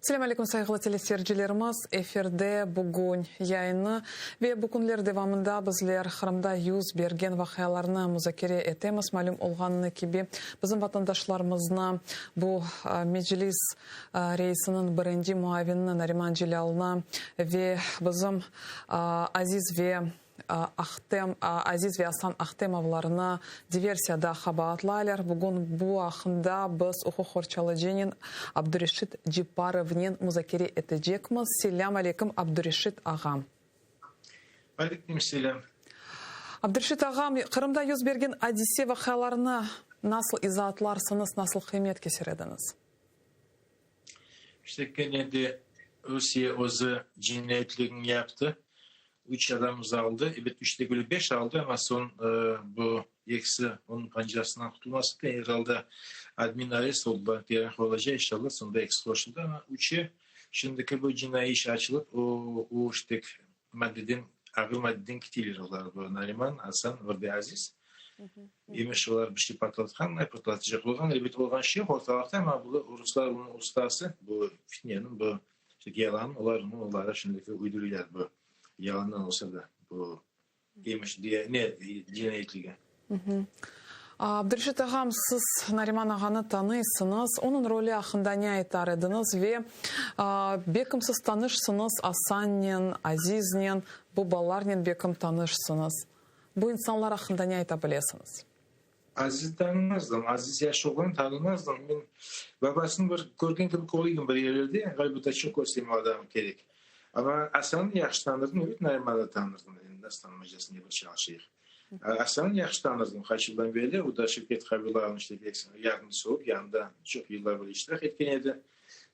Selâm aleyküm, sayğılı teleseyircilerimiz! Efirde Bugün yayını ve bu künler devamında bizler Qırımda yüz bergen vaqialarnı muzakere etemiz. Malüm olğanı kibi, bizim vatandaşlarımıznı bu Meclis reisiniñ birinci muavini Nariman Celâlnı ve bizim Aziz ve Ahtem, Aziz ve Asan Ahtemovlarnı diversiyada qabaatlaylar. Bugün bu aqqında biz uquq qorçalıcınen Abdureşit Cepparovnen muzakere etecekmiz. Selâm aleyküm, Abdureşit ağa. Aleyküm selâm. Abdureşit ağa, Qırımda yüz bergen adise-vaqialarnı nasıl izaatlarsıñız, nasıl qıymet keser ediñiz? İşte kene de Rusiye özü cinayetligini yaptı. Üç adamımızı aldı. Ebet, üç degil, beş aldı, amma soñ bu ekisi onıñ pancasından qutulması da er alda admin arest oldılar, perah olacaq inşallah, soñda ekisi qoşuldı, amma üçü şimdiki bu cinaiy iş açılıp, o, o işte maddeden, ağır maddeden ketiler olar, bu Nariman, Asan, bir de Aziz. Emiş, olar bir şey patlatqan, patlatacaq olğan, elbet, olğan şey yoq ortalıqta, amma bu ruslar bunıñ ustası, bu fitneniñ, bu yalan, olar bunı olara şimdiki uydurıylar bu yalandan olsa da, bu emiş diye, ne cinayetligi. Abdureşit ağam, siz Nariman ağanı tanıysıñız, onıñ rolü aqqında ne aytar ediñiz ve belkim siz tanışsıñız Asannen, Aziznen, bu balalarnen belkim tanışsıñız. Bu insanlar aqqında ne ayta bilesiñiz? Azizni tanımazdım. Aziz yaş oğlan, tanımazdım. Men babasını bir körgen kibi körüydim bir yerlerde, ğaliba da çoq körsem o adamı kerek. Amma Asannı yahşı tanırdım, ebet, Narimanı da tanırdım. Endi nasıl tanımaycaqsıñ dep bir çalışayıq. Asannı yahşı tanırdım qaç yıldan berli. O da Şevket Habilavnıñ işte yardımcısı olıp, yanında çoq yıllar böyle iştirak etken edi.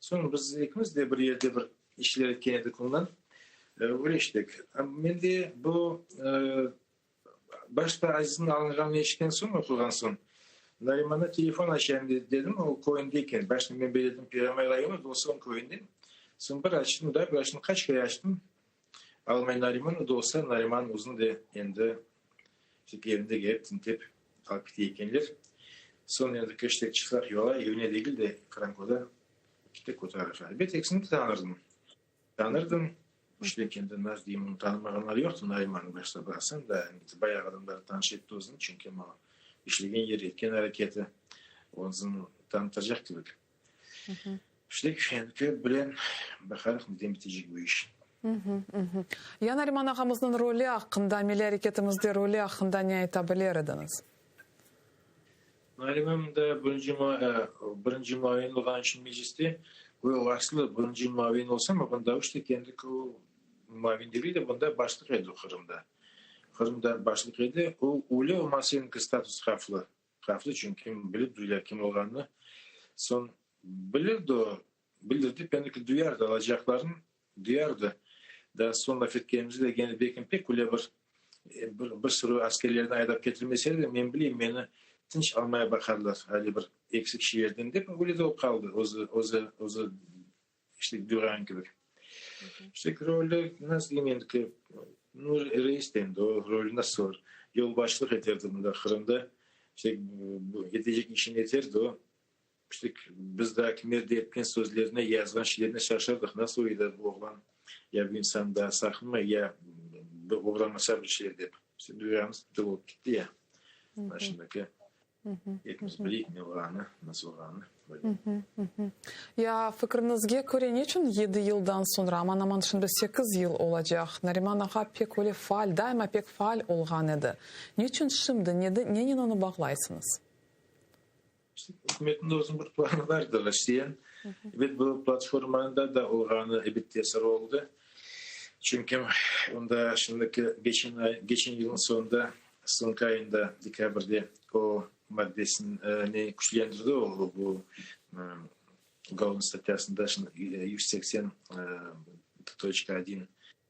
Soñ biz ekimiz de bir yerde bir işler etken edik ondan. Öyle iştik. Men de bu başta Azizniñ alınğanını eşitken soñ, oquğan soñ, Narimana telefon açayım dedim, o köyünde eken. Başta men belledim Peramay rayonı, Dolson köyünde. Soñ bir açtım da, bir açtım, qaç kere açtım, almay Nariman, o da olsa Nariman özüni de endi evinde kelip tintep alıp kete ekenler. Soñ endi keçtek çıqsaq yola, evine degil de, Qırankoda kettik o tarafa. Elbet, ekisini de tanırdım. Tanırdım. İşte kendi nasıl deyim, onı tanımağanlar yoqtı, Narimanı başta baqsañ da, endi bayağı adamlar tanış etti özüni, çünki o işlegen yeri, etken areketi özüni tanıtacaq kibik. İşte endi bilen baqarıq neden bitecek bu iş. Ya Nariman ağamıznıñ rolü aqqında, milliy areketimizde rolü aqqında ne ayta biler ediñiz? Nariman da birinci birinci muavin olğan içün mecliste, o aslı birinci muavin olsa, amma bunda işte kendi muavin degil de, bunda başlıq edi Qırımda. Qırımda başlıq edi. O öyle olmasa endi status havflı. Havflı, çünki bilip duylar kim olğanını. Soñ bilirdi o, bildirdi, endi duyardı alacaqlarını, duyardı. Daa soñ laf etkenimizde de gene bekim pek öyle bir bir sürü askerlerni aydap ketirmeseler de, men bileyim, meni tınç almaya baqarlar, öyle bir eksik şeerden dep, öyle de olıp qaldı, özü, özü, özü işte duyğan kibi. İşte rolü, nasıl deyim endi, nu, reis de endi, o rolü nasıl olur, yolbaşçılıq eterdi mında Qırımda, işte etecek işini eterdi o. İşte biz daa kimerde etken sözlerine, yazğan şeylerine şaşırdıq, nasıl öyle bu oğlan, ya bu insan daa saqınmay, ya oğramasa bir şey dep. İşte duyğanımız de olıp ketti ya. Mana şimdiki epimiz bileyik ne olğanını, nasıl olğanını. Ya fikriñizge köre neçün yedi yıldan soñra, aman-aman şimdi sekiz yıl olacaq, Nariman ağa pek öyle faal, daima pek faal olğan edi. Neçün şimdi, nenen onı bağlaysıñız? İşte ükümetniñ de özüniñ bir planı bardır, Rusiye. Ebet, bu platformanıñ da olğanı, ebet, tesiri oldı. Çünki onda şimdiki geçen ay, geçen yılnıñ soñunda, soñki ayında, dekabrde o maddesini ne küçlendirdi o, bu ugolovnıy statyasında şimdi 180 toçka 1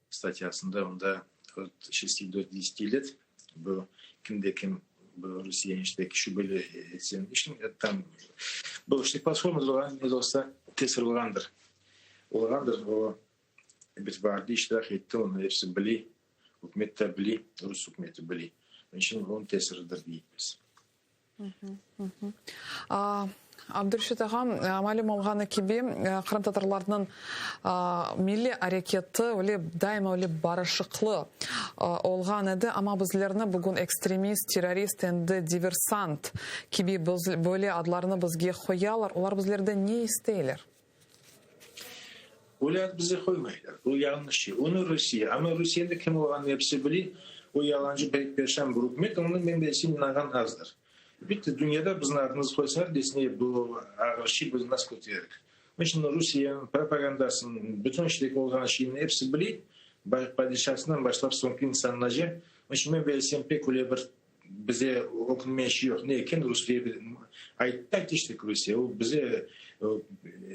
statyasında onda от şesti do deseti let bu kimde kim bu Rusiye işte şübeli etsen içün tam bu işte platforma olğan ne de olsa tesir olğandır. Olğandır o biz bardı iştirak etti onı episi bile ükümet de bile rus ükümeti bile. Onıñ içün onıñ tesiridir deymiz. Abdurşit ağa, malüm olğanı kibi, qırımtatarlarnıñ milliy areketi öyle daima öyle barışıqlı olğan edi, amma bizlerni bugün ekstremist, terrorist, endi diversant kibi böyle adlarnı bizge qoyalar. Olar bizlerden ne isteyler? Öyle ad bize qoymaylar. O yañlış şey. Onı Rusiye, amma Rusiyeniñ de kim olğanını episi bile, o yalancı, pek perşan bir ükümet, onı men bilsem inanğan azdır. Elbette, dünyada bizni adımızı qoysalar, desin, e, bu ağır şey, biz nasıl kötererik? Onıñ içün Rusiyeniñ propagandasını, bütün işteki olğan şeyni episi bile, padişasından başlap soñki insanınace. Onıñ içün men bilsem, pek öyle bir bize ökünme şey yoq. Ne eken Rusiye ayttı, ayttı işte Rusiye, o bize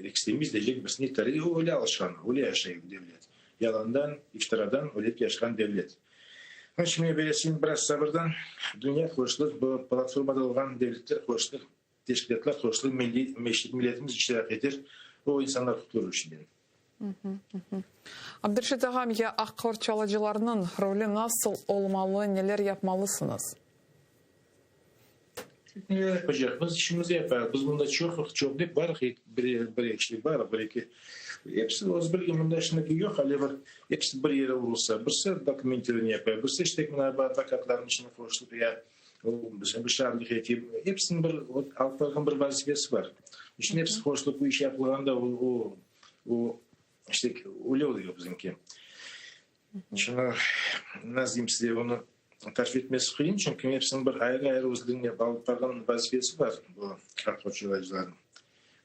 ekstremist deycek, biz ne o öyle alışqan, öyle yaşay devlet. Yalandan, iftiradan öyle yaşağan devlet. Onıñ içün men bilesem, biraz sabırdan dünya qoşulır, bu platformada olğan devletler qoşulır, teşkilâtlar qoşulır, milliy milletimiz iştirak eter, o insanlar qurtulır bu işinden. Abdurşit ağam, ya aq qorçalayıcılarnıñ rolü nasıl olmalı, neler yapmalısıñız? Neler yapacaqmız? İşimizni yaparıq. Biz mında çoqıq, çoq dep barıq, bir, bir ekşilik barıq, bir eki. Episi öz bilgi mında şimdiki yoq, ale bir episi bir yere urulsa, birisi dokumentlerini yapar, birisi işte mına bu advokatlarnıñ işine qoşulıp ya bir şarlıq ete. Episiniñ bir alıp barğan bir vazifesi bar. İşin episi qoşulıp bu iş yapılğanda o, o, o işte öyle oluyor bizimki. Şunı nasıl diyeyim size, onı tarif etmesi qıyın, çünki hepsiniñ bir ayrı-ayrı özlerine alıp barğan vazifesi bar bu aq qorçalayıcılarnıñ.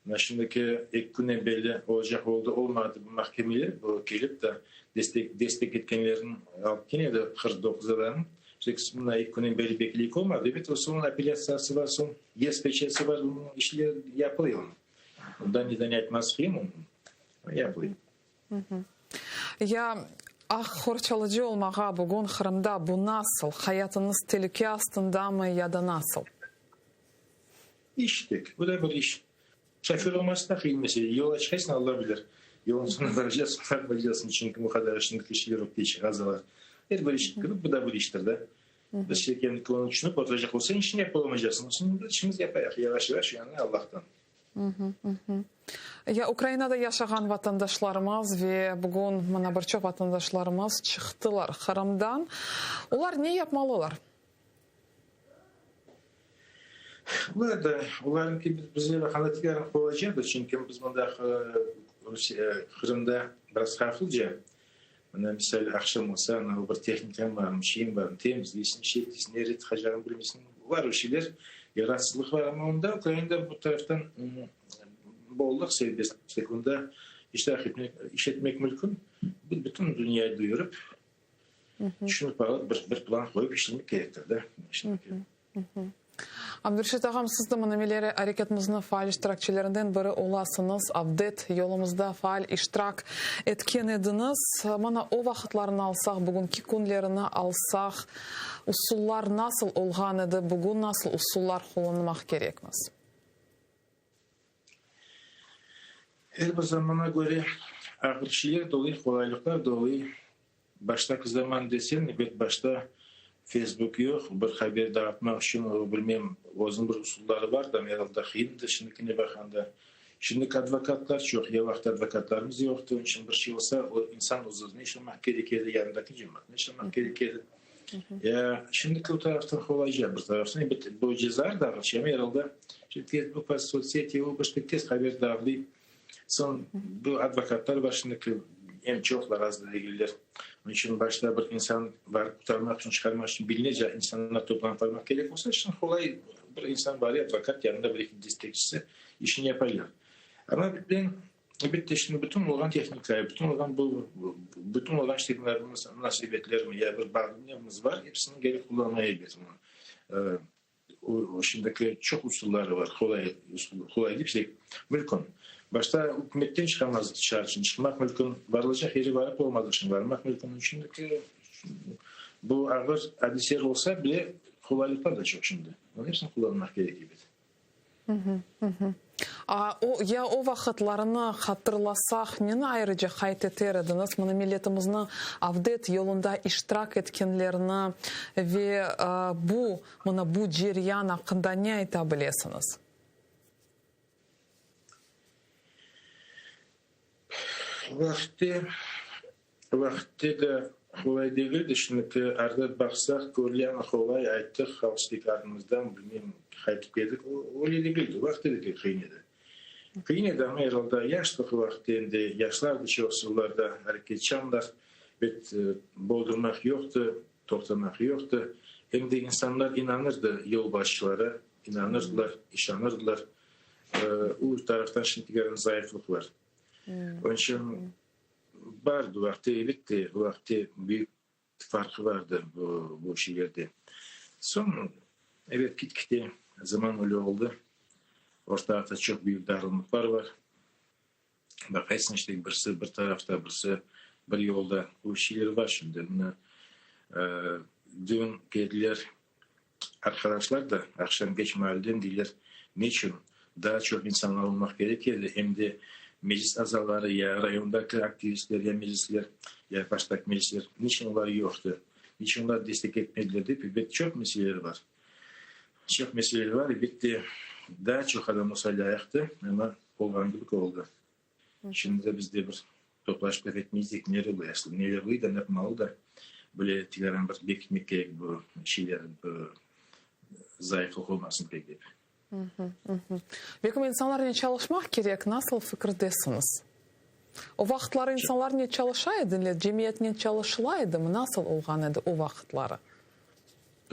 Mına şimdiki eki künden berli olacaq oldı, olmadı bu mahkemeler, bu kelip de destek destek etkenlerniñ alıp kene de 49 adamnıñ, mına eki künden berli bekleyik olmadı, ebet, o soñ apellâtsiyası bar, soñ YESPÇsi bar, bunıñ işleri yapılıyor onıñ. Ondan neden aytması qıyın onıñ, yapılıyor. Ya aq qorçalıcı olmağa bugün Qırımda bu nasıl? Hayatıñız telüke astındamı ya da nasıl? İş tek, bu da bir iş. Şoför olması da qıyın mesele. Yola çıqaysıñ, Alla bilir, yolnıñ soñuna baracaqsıñ, barmaycaqsıñ, çünki bu qadar şimdiki işler ögde çıqazalar. Er bir iş kibi, bu da bir iştir da. Biz şekerniñ onı tüşünip oturacaq olsañ, işni yapıp olamaycaqsıñ. Onıñ içün biz işimizni yapayıq, yavaş-yavaş, yani Allahtan. Ya Ukrainada yaşağan vatandaşlarımız ve bugün mına bir çoq vatandaşlarımız çıqtılar Qırımdan. Olar ne yapmalılar? Olar da, olarnıñki bizge baqanda tikaran qolacadır, çünki biz mında Qırımda biraz havflıca. Mına misal aqşam olsa, anavı bir tehnikañ barmı, şeyiñ barmı, temizleysiñ, şey etesiñ, nerede tıqacağıñnı bilmeysiñ. Bar o şeyler, yaratsızlıq bar, amma onda Ukrainada bu taraftan bollıq serbestlik, onda iştirak etmek, iş etmek mümkün. Bütün dünyayı duyurıp, tüşünip alıp, bir bir plan qoyıp işlemek kerektir da. Abdurşit ağam, siz de mına Milliy areketimizniñ faal iştirakçilerinden biri olasıñız. Avdet yolumızda faal iştirak etken ediñiz. Mına o vaqıtlarnı alsaq, bugünki künlerini alsaq, usullar nasıl olğan edi, bugün nasıl usullar qullanmaq kerekmiz? Er bir zamana köre ağır şeyler de oluy, qolaylıqlar da oluy. Baştaki zaman desen, ebet, başta Fesbuk yoq, bir haber dağıtmaq içün, o, bilmem, özüniñ bir usulları bar da, herhalde qıyındır şimdikine baqanda. Şimdiki advokatlar çoq, ya vaqıt advokatlarımız yoqtı, onıñ içün bir şey olsa, o insan öz-özüne işlemek kerek edi, yanındaki cemaatına işlemek kerek edi. Ya şimdiki o taraftan qolayca bir taraftan, ebet, bu ceza da ağır şey, amma herhalde şimdi Fesbuk var, sotseti, o bir şey tez haber dağılay. Soñ bu advokatlar bar şimdiki, em çoqlar, az da degiller. Onıñ içün başta bir insan barıp qurtarmaq içün, çıqarmaq içün biñlerce insanlar toplanıp barmaq kerek olsa, şimdi qolay bir insan bar, advokat, yanında bir-eki destekçisi işini yapaylar. Amma ben, elbette, şimdi bütün olğan tehnika, bütün olğan bu, bütün olğan işte munasebetlermi ya bir bağımız bar, episini kerek qullanmaya elbet. O, şimdiki çoq usulları bar, qolay usul, qolay dep mümkün. Başta ükümetten çıqamaz tışarı, şimdi çıqmaq mümkün, barılacaq yeri barıp olmadı, şimdi barmaq mümkün. Şimdiki bu ağır adiseler olsa bile, qolaylıqlar da çoq şimdi. Onıñ episini qullanmaq kerek ebet. A, o, ya o vaqıtlarını hatırlasaq, neni ayrıca qayd eter ediñiz? Mına milletimizni avdet yolunda iştirak etkenlerini ve bu, mına bu ceryan aqqında ne ayta bilesiñiz? Vaqıtte, vaqıtte de qolay degildi. Şimdiki ardı baqsaq, körüle, amma qolay, ayttıq, halq artımızdan, bilmem, qaytıp keldik. Öyle degildi, vaqıtte de pek qıyın edi. Qıyın edi, amma er alda yaşlıq vaqtı endi, yaşlar da çoqusı olarda areketçanlar, bet boldurmaq yoqtı, toqtamaq yoqtı. Em de insanlar inanırdı yolbaşçılara, inanırdılar, işanırdılar. O taraftan şimdiki zayıflıq bar. Onıñ içün bardı vaqtı, elbette, vaqtı büyük farqı bardı bu, bu şeylerde. Soñ, evet, kit-kite zaman öyle oldı. Ortalıqta çoq büyük darılmıqlar bar. Baqaysıñ, işte, birisi bir tarafta, birisi bir yolda. Bu şeyler bar şimdi. Mına, dün keldiler Arqadaşlar da aqşam keç maalden deyler, neçün daa çoq insanlar olmaq kerek edi, em de meclis azaları ya rayondaki aktivistler, ya meclisler, ya baştaki meclisler, niçün olar yoqtı, niçün olar destek etmediler dep, elbet, çoq meseleler bar. Çoq meseleler bar, elbette, daa çoq adam olsa lâyıqtı, amma olğanı kibi oldı. Şimdi de bizde bir toplaşıp laf etmeyik dek, neler oluy aslı, neler oluy da, ne yapmalı da, böyle tikaran bir bekitmek kerek bu şeyler, bu zayıflıq olmasın pek dep. Begüm, insanlarnen çalışmaq kerek, nasıl fikirdesiñiz? O vaqıtları insanlarnen çalışa ediler, cemiyetnen çalışıla edimi, nasıl olğan edi o vaqıtları?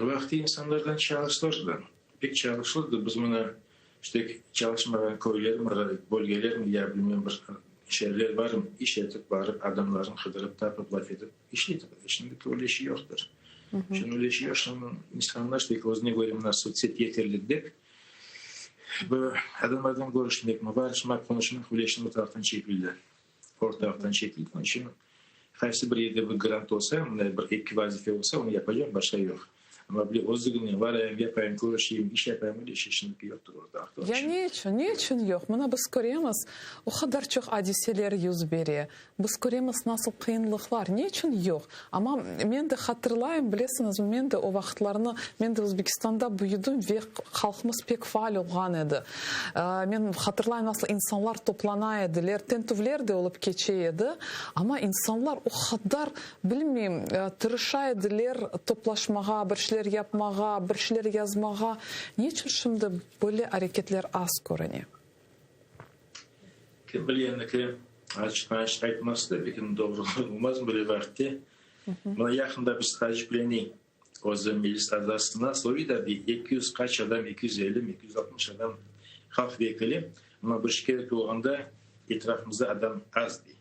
O vaqıt insanlardan çalışılırdı, pek çalışılırdı. Biz mına işte çalışmağan köyler mi, bölgeler mi, ya bilmem bir şeerler barmı, iş etip barıp, adamlarnı qıdırıp tapıp, laf etip iş etip. Şimdiki öyle şey yoqtır. Şimdi öyle şey yoq. Şimdi insanlar işte özüne köre mına sotseti yeterli dep, bu adamlardan körüşmek mi, barışmaq, qonuşmaq bile şimdi o taraftan çekildi. Ortalıqtan çekildi. Onıñ içün qaysı bir yerde bir grant olsa, mınday bir eki vazife olsa, onı yapacaq, başqa yoq. Amma bile özlügimnen varayım, yapayım, körüşeyim, iş yapayım, öyle şey şimdiki yoqtır ortalıqta. Ya ne içün, ne içün yoq? Mına biz köremiz, o qadar çoq adiseler yüz bere. Biz köremiz, nasıl qıyınlıqlar. Ne içün yoq? Amma men de hatırlayım, bilesiñizmi, men de o vaqıtlarnı, men de Özbekistanda büyüdim ve halqımız pek faal olğan edi. Men hatırlayım, nasıl insanlar toplana ediler, tentüvler de olıp keçe edi, amma insanlar o qadar, bilmeyim, tırışa ediler toplaşmağa, bir şeyler yapmağa, bir şeyler yazmağa. Ne içün şimdi böyle areketler az körüne? Kim bile endi ki, açıqtan-açıq aytması da pek doğru olmaz böyle vaqıtte. Mına yaqında biz Hacı Pleniy özü meclis azası nasıl oy da bir 200 qaç adam, 250 mi, 260 adam halq vekili, mına bir şey kerek olğanda etrafımızda adam az dey.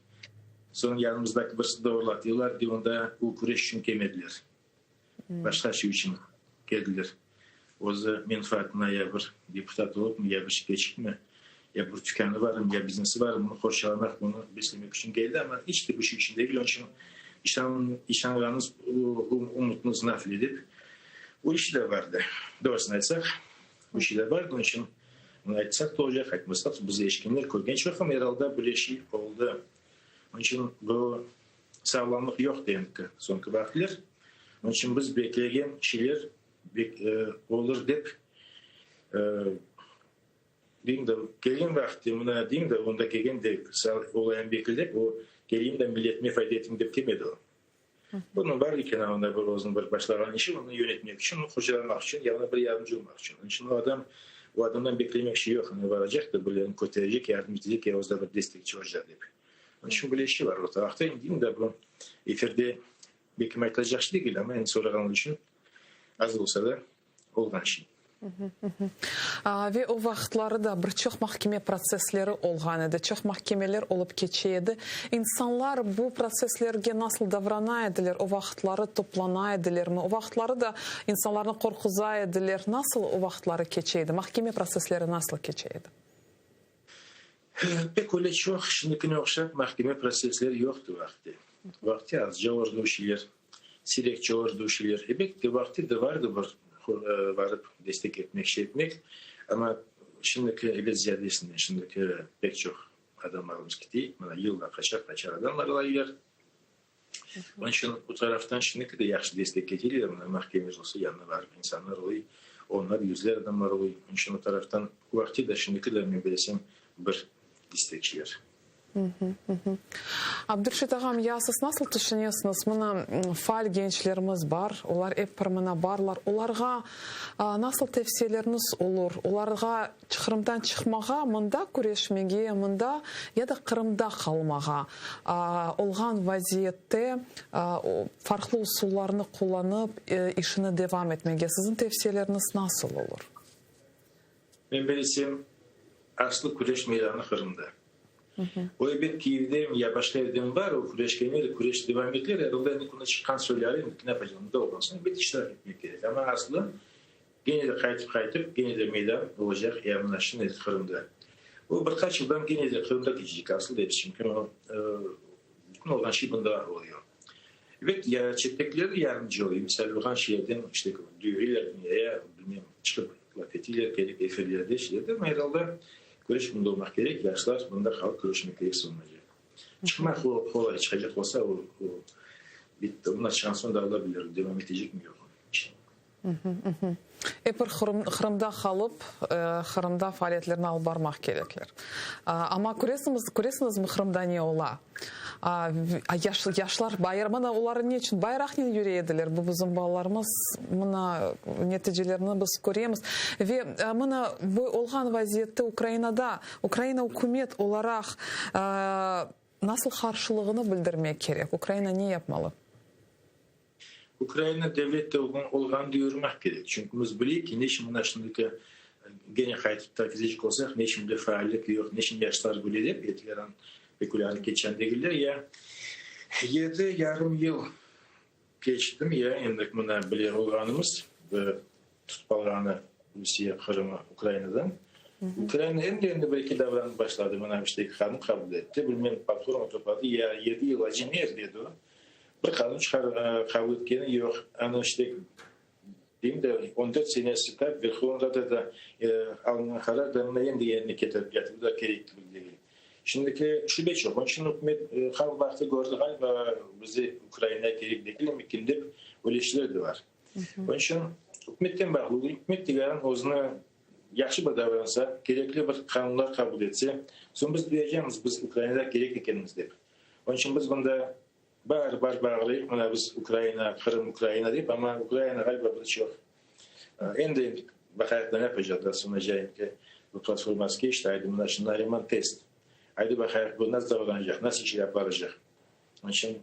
Soñ yanımızdaki birisi doğruladı, olar dey onda o küreş içün kelmediler. Başqa şey içün keldiler. Özü menfaatına ya bir deputat olıpmı, ya bir şeyge çıqmı, ya bir tükânı barmı, ya biznesi barmı, bunı qorçalamaq, bunı beslemek içün keldi, amma iç de bu şey içün degil. Onıñ içün işanğanıñız, ümütiñiz nafile dep, o işi de bardı. Doğrusını aytsaq, o işi de bardı. Onıñ içün bunı aytsaq da olacaq, aytmasaq da, biz eşitkenler, körgen çoq, amma er alda böyle şey oldı. Onıñ içün bu sağlamlıq yoq demek ki, soñki vaqıtlar. Onıñ içün biz beklegen şeyler olur dep, deyim de, kelgen vaqıt, mına deyim de, onda kelgen de olayım beklep, o keleyim de milletime fayda etim dep kelmedi o. Bunıñ bar eken onda bir özüniñ bir başlağan işi, onı yönetmek içün, onı qorçalamaq içün, ya ona bir yardımcı olmaq içün. Onıñ içün o adam, o adamdan beklemek şey yoq, onı baracaq da, birilerini köterecek, yardım etecek, ya özü de bir destekçi olacaq dep. Onıñ içün böyle işi bar ortalıqta. Endi deyim de, bu efirde belkim aytılacaq şey degil, amma endi sorağanıñ içün az olsa da olğan şey. Ve o vaqıtları da bir çoq mahkeme protsessleri olğan edi, çoq mahkemeler olıp keçe edi. İnsanlar bu protsesslerge nasıl davrana ediler, o vaqıtları toplana edilermi, o vaqıtları da insanlarnı qorquza ediler, nasıl o vaqıtları keçe edi, mahkeme protsessleri nasıl keçe edi? Pek öyle çoq şimdikine oqşap mahkeme protsessleri yoqtı vaqti. Vaqti azca olurdı şeyler, sirekçe olurdı şeyler. Elbette, vaqti de vardı bir varıp destek etmek, şey etmek, amma şimdiki elbet ziyadesinden şimdiki pek çoq adamlarımız kete, mına yılda qaçar-qaçar adamlar alaylar. Onıñ içün bu taraftan şimdiki de yahşı destek eteler, mına mahkememiz olsa, yanına barıp insanlar oy, onlar, yüzler adamlar oy. Onıñ içün o taraftan o vaqıtki de, şimdiki de, men bilesem, bir destekçiler. Abdurşit ağam, ya siz nasıl tüşünesiñiz, mına faal gençlerimiz bar, olar ep bir mına barlar, olarğa nasıl tevsiyeleriñiz olur, olarğa Qırımdan çıqmağa, mında küreşmege, mında ya da Qırımda qalmağa, olğan vaziyette farqlı usullarnı qullanıp işini devam etmege siziñ tevsiyeleriñiz nasıl olur? Men bilsem, aslı küreş meydanı Qırımda. O ebet Kiyevdemi ya başqa yerdemi bar, o küreşkenler, küreş devam eteler, er alda endi künü çıqqan soyları endi ne yapacaq, mında olğan soñ ebet iştirak etmek kerek. Amma aslı kene de qaytıp-qaytıp, kene de meydan olacaq ya mına şimdi Qırımda. O bir qaç yıldan kene de Qırımda keçecek aslı da, çünki o bütün olğan şey bunda oluyor. Ebet, ya çettekiler de yardımcı oluyor, misal olğan şeylerden işte duyurıylar dünyaya, bilmem, çıqıp laf eteyler, kelip efirlerde, şeylerde, amma er alda küreş bunda olmaq kerek, yaşlar bunda qalıp küreşmek kerek soñunace. Çıqmaq o qolay, çıqacaq olsa o, o bitti, ondan çıqqan soñ da Alla bilir, devam etecekmi, yoqmı. Ep bir Qırımda qalıp, Qırımda faaliyetlerini alıp barmaq kerekler. Amma köresiñiz, köresiñizmi Qırımda ne ola? Yaşlar bayır, mına olar ne içün bayraqnen yüre ediler, bu bizim balalarımız, mına neticelerini biz köremiz. Ve mına bu olğan vaziyette Ukrainada, Ukraina ükümet olaraq nasıl qarşılığını bildirmek kerek? Ukraina ne yapmalı? Ukraina devlet de olğanını duyurmaq kerek. Çünki biz bileyik ki, neçün mına şimdiki gene qaytıp da ketecek olsaq, neçün de faallik yoq, neçün yaşlar böyle dep, etileran pek keçen degiller. Ya yedi yarım yıl keçtimi, ya endi mına bile olğanımız, tutıp alğanı Rusiye Qırımı Ukrainadan. Ukraina endi endi bir eki davranıp başladı, mına işte eki qanun qabul etti, bilmem platforma topladı, ya yedi yıl acemiyer dedi o. Bir qanun qabul etkeni yoq. Anı işte deyim de, on dört senesi tap Verhovnada da alınğan qarar da mına endi yerine ketirip yatır, bu da kerek kibi degil. Şimdiki şübe çoq. Onıñ içün ükümet halq baqtı, kördi, ğaliba bize Ukraina kerek degil emikin dep, öyle şeyler de bar. Onıñ içün ükümetten bağlı. Ükümet tekaran özüni yahşı bir davransa, kerekli bir qanunlar qabul etse, soñ biz duyacamız, biz Ukrainada kerek ekenimiz dep. Onıñ içün biz bunda bar bar bağlayıq, mına biz Ukraina, Qırım Ukraina dep, amma Ukraina ğaliba bir çoq endi baqayıq da ne yapacaq da soñacayınki bu platforması keçti, aydı mına şimdi Nariman test, aydı baqayıq bu nasıl davranacaq, nasıl iş aparacaq. Onıñ içün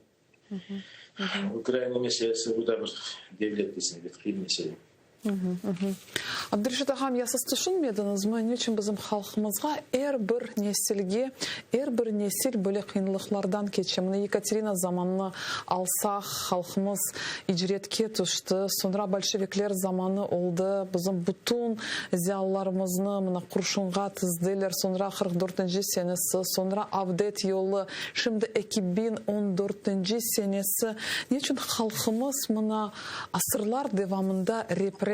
Ukraina meselesi bu da bir devlet deseñ, bir qıyın mesele. Abdureşit ağam, ya siz tüşünmediñizmi, niçün bizim halqımızğa er bir nesilge, er bir nesil böyle qıyınlıqlardan keçe? Mına Yekaterina zamanını alsaq, halqımız icretke tüşti, soñra bolşevikler zamanı oldı, bizim bütün ziyalılarımıznı mına qurşunğa tizdiler, soñra 44 dörtünci senesi, soñra avdet yolu, şimdi 2014-nci senesi. Niçün halqımız mına Asırlar devamında repressiyalar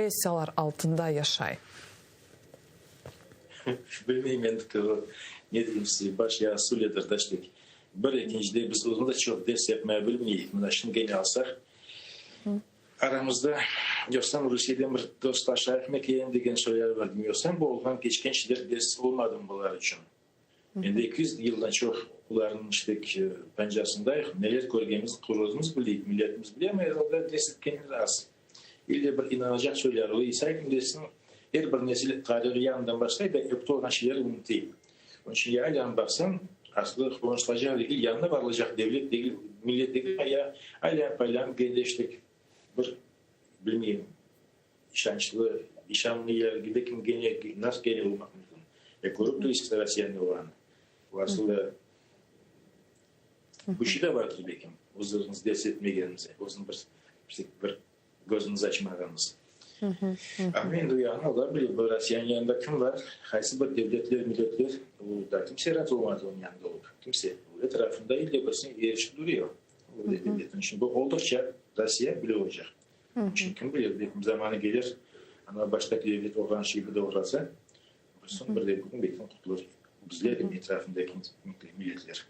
altında yaşay. Bilmeyim endi, ne deyim size, baş ya suledir da ştek. Bir, ekincide, biz özümiz de çoq ders yapmaya bilmeyik. Mına şimdi kene alsaq, aramızda, yoqsam Rusiyeden bir dostlaşayıqmı eken degen soyları bar. Yoqsam bu olğan keçken şeyler ders olmadımı bular içün? Endi 200 yıldan çoq olarnıñ işte pancasındayıq, neler körgenimizni özümiz bileyik, milletimiz bile, amma er alda ders etkenimiz az. İlle bir inanacaq söyler, o İsa kim desin, er bir nesil tarihı yañıdan başlay da ögde olğan şeylerni unutay. Onıñ içün ya aylanıp baqsañ, aslı qonuşılacaq degil, yanına barılacaq devlet degil, millet degil, ya aylanıp-aylanıp genleştik, bir bilmeyim. İşançlı, işanmlı yerge kim gene, nasıl gene olmaq mümkün? E, körip turysız Rossiya ne olğanı. Bu aslı küçü de bardır belkim, özüñiz ders etmegenimiz, özüñ bir, bir közüñiz açmağanımız. Amma endi o yağını olar bile, bu Rossiyanıñ yanında kim bar, qaysı bir devletler, milletler, o da kimse razı olmaz onıñ yanında olıp, kimse. O etrafında ille birisine erişip duruyor, o devletniñ. Şimdi bu olduqça Rossiya bile olacaq. Çünki kim bilir, belki zamanı kelir, ana baştaki devlet olğan şey bir de oğrasa, bir soñ bir de bugün belki qurtulır bizler em etrafındaki milletler.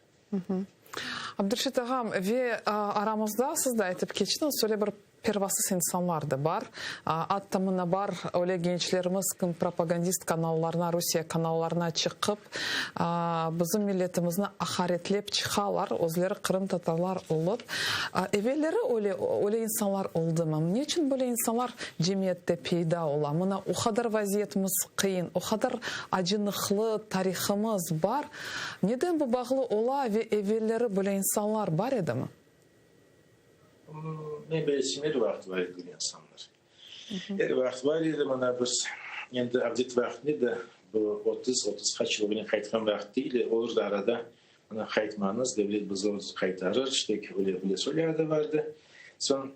Abdurşit ağam, ve aramızda siz de aytıp keçtiñiz, öyle bir. Pervasız insanlar da bar. Atta mına bar öyle gençlerimiz, kim propagandist kanallarına, Rusiye kanallarına çıqıp, bizim milletimizni aqaretlep çıqalar, özleri qırımtatarlar olıp. Evelleri öyle, öyle insanlar oldımı? Ne içün böyle insanlar cemiyette peyda ola? Mına o qadar vaziyetimiz qıyın, o qadar acınıqlı tarihımız bar. Neden bu bağlı ola ve evelleri böyle insanlar bar edimi? Men bilsem, er vaqıt bar edi insanlar. Er vaqıt bar edi, mına biz endi avdet vaqtında da bu 30, 30 qaç yıl ögüne qaytqan vaqıt değil, olur da arada mına qaytmañız, devlet bizi özü qaytarır, işte öyle böyle soylar da vardı. Soñ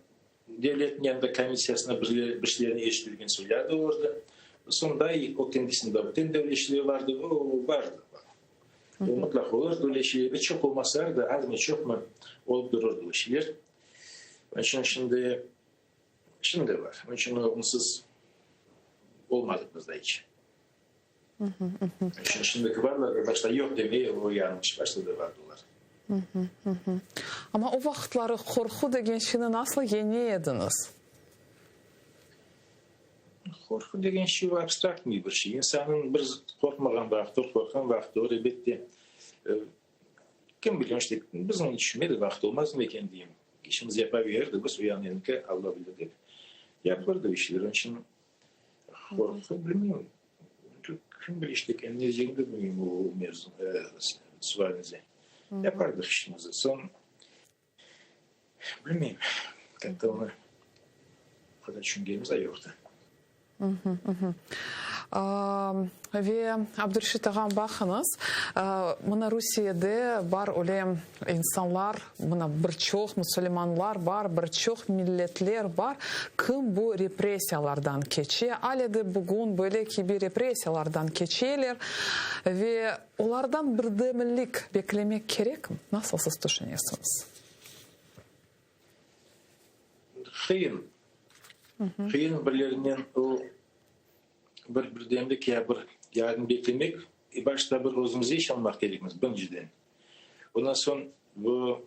devletniñ yanında komissiyasına bir şeylerni eşitilgen soylar da olurdı. Soñ day o kendisinde öten de öyle şeyler vardı, o vardı. O mutlaq olur, böyle şeyler. Ve çoq olmasalar da, azmı, çoqmı olıp durur bu şeyler. Onıñ içün şimdi, şimdi bar. Onıñ içün onsuz olmadı bizde iç. Onıñ içün şimdiki barlar ve başta yoq demeye o yanlış, başta da vardı olar. Amma o vaqıtları qorqu degen şeyni nasıl yeñe ediñiz? Qorqu degen şey o abstraktnıy bir şey. İnsannıñ bir qorqmağan vaqtı olur, qorqqan vaqtı olur, elbette. Kim bilgen, işte, bizim tüşünmedi vaqıt olmazmı eken deyim. İşimizi yapa verirdik biz, uyan endi, Alla bilir dep. Yapılırdı işler. Onıñ içün qorqu, bilmeyim, kim bilir, işte, ne diyecegimi de bilmeyim o mevzu, sualiñize. Yapardıq işimizi. Soñ Bilmeyim, katta onı o qadar tüşüngenimiz de yoqtı. Ve Abdurşit ağam, baqıñız, mına Rusiyede bar öyle insanlar, mına bir çoq musulmanlar bar, bir çoq milletler bar, kim bu repressiyalardan keçe, ale de bugün böyle kibi repressiyalardan keçeler ve Olardan birdemlik beklemek kerekmi? Nasıl siz tüşünesiñiz? Qıyın. Qıyın birlerinen o bir birdemlik ya bir yardım beklemek. Başta bir özümizge işanmaq kerekmiz, birinciden. Ondan soñ bu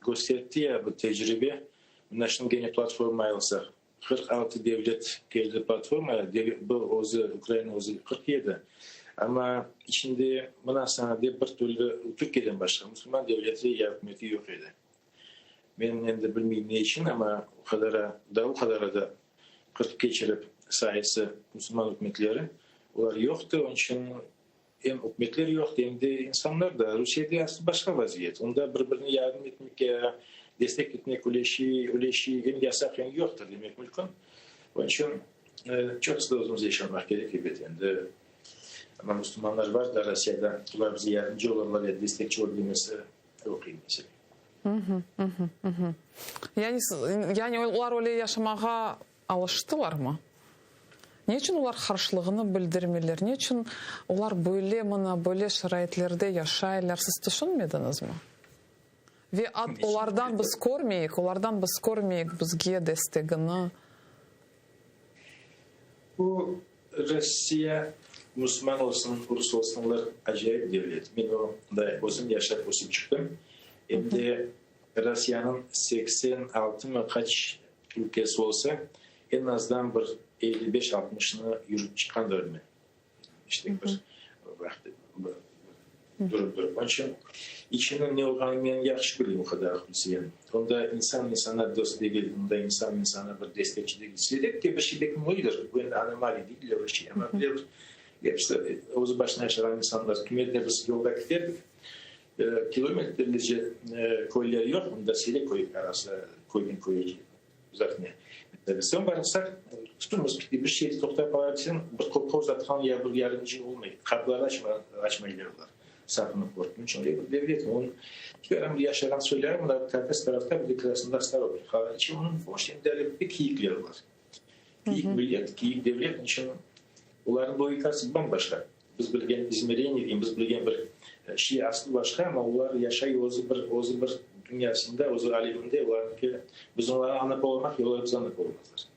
köstertti ya bu tecribe, mına şimdi kene platforma alsaq, 46 devlet keldi platformaya, bu özü, Ukraina özü 47, amma içinde mına saña dep bir türlü Türkiyeden başqa musulman devleti ya ükümeti yoq edi. Men endi bilmeyim ne içün, amma o qadara da o qadara da qırqıp keçirip sayısı musulman ükümetleri, olar yoqtı, onıñ içün Em ükümetler yoqtı, em de insanlar da. Rusiyede aslı başqa vaziyet. Onda bir-birine yardım etmek, destek etmek öyle şey, öyle şey em yasaq, em yoqtır demek mümkün. Onıñ içün çoqusı da özümizge işanmaq kerek, ebet, endi. Amma musulmanlar bar da Rossiyada, olar bize yardımcı olurlar ya destekçi olur demesi o qıyın mesele. Yani, yani olar öyle yaşamağa Alıştılarmı? Ne içün olar qarşılığını bildirmeyler? Ne içün olar böyle, mına, böyle şaraitlerde yaşaylar? Siz tüşünmediñizmi? Ve at olardan biz körmeyik, olardan biz körmeyik bizge destegini. Bu Rossiya, musulman olsun, rus olsun, olar acayip devlet. Men onda özüm yaşap, ösip çıqtım. Em de Rossiyanıñ 86 mı qaç ülkesi olsa, eñ azdan bir 55, altmışını yürüp çıqqandır men. İşte bir vaqıt durıp durıp. Onıñ içün içiniñ ne olğanını men yahşı bilem o qadar Rusiyeniñ. Onda insan insana dost degil, onda insan insana bir destekçi degil. Siyrek de bir şey belki öyledir, bu endi anomaliya degil bir şey, amma bile bir episi özü başına yaşağan insanlar. Kimerde biz yolda keterdik, Kilometrlerce köyler yoq, mında siyrek köy arası, köyden köyge uzaq ne. Soñ barıqsaq, tutumız, bir şey toqtap qala deseñ, bir qol uzatqan ya bir yardımcı olmay, qapılarnı açmaylar olar, saqınıp qorqunç. Onıñ içün öyle bir devlet, onıñ bir yaşağan soyları mında Kavkaz tarafta, bir de Krasnodar, Stavropol qala içi, onıñ boş endi bir kiyikler olar. Kiyik millet, kiyik devlet, onıñ içün olarnıñ logikası bam-başqa. Biz bilgen izmereniye, biz bilgen bir şey aslı başqa, amma olar yaşay özü bir, özü bir dünyasında, özü aleminde, olarnıñki, biz onları añlap olamaq, olar bizi añlap olamazlar.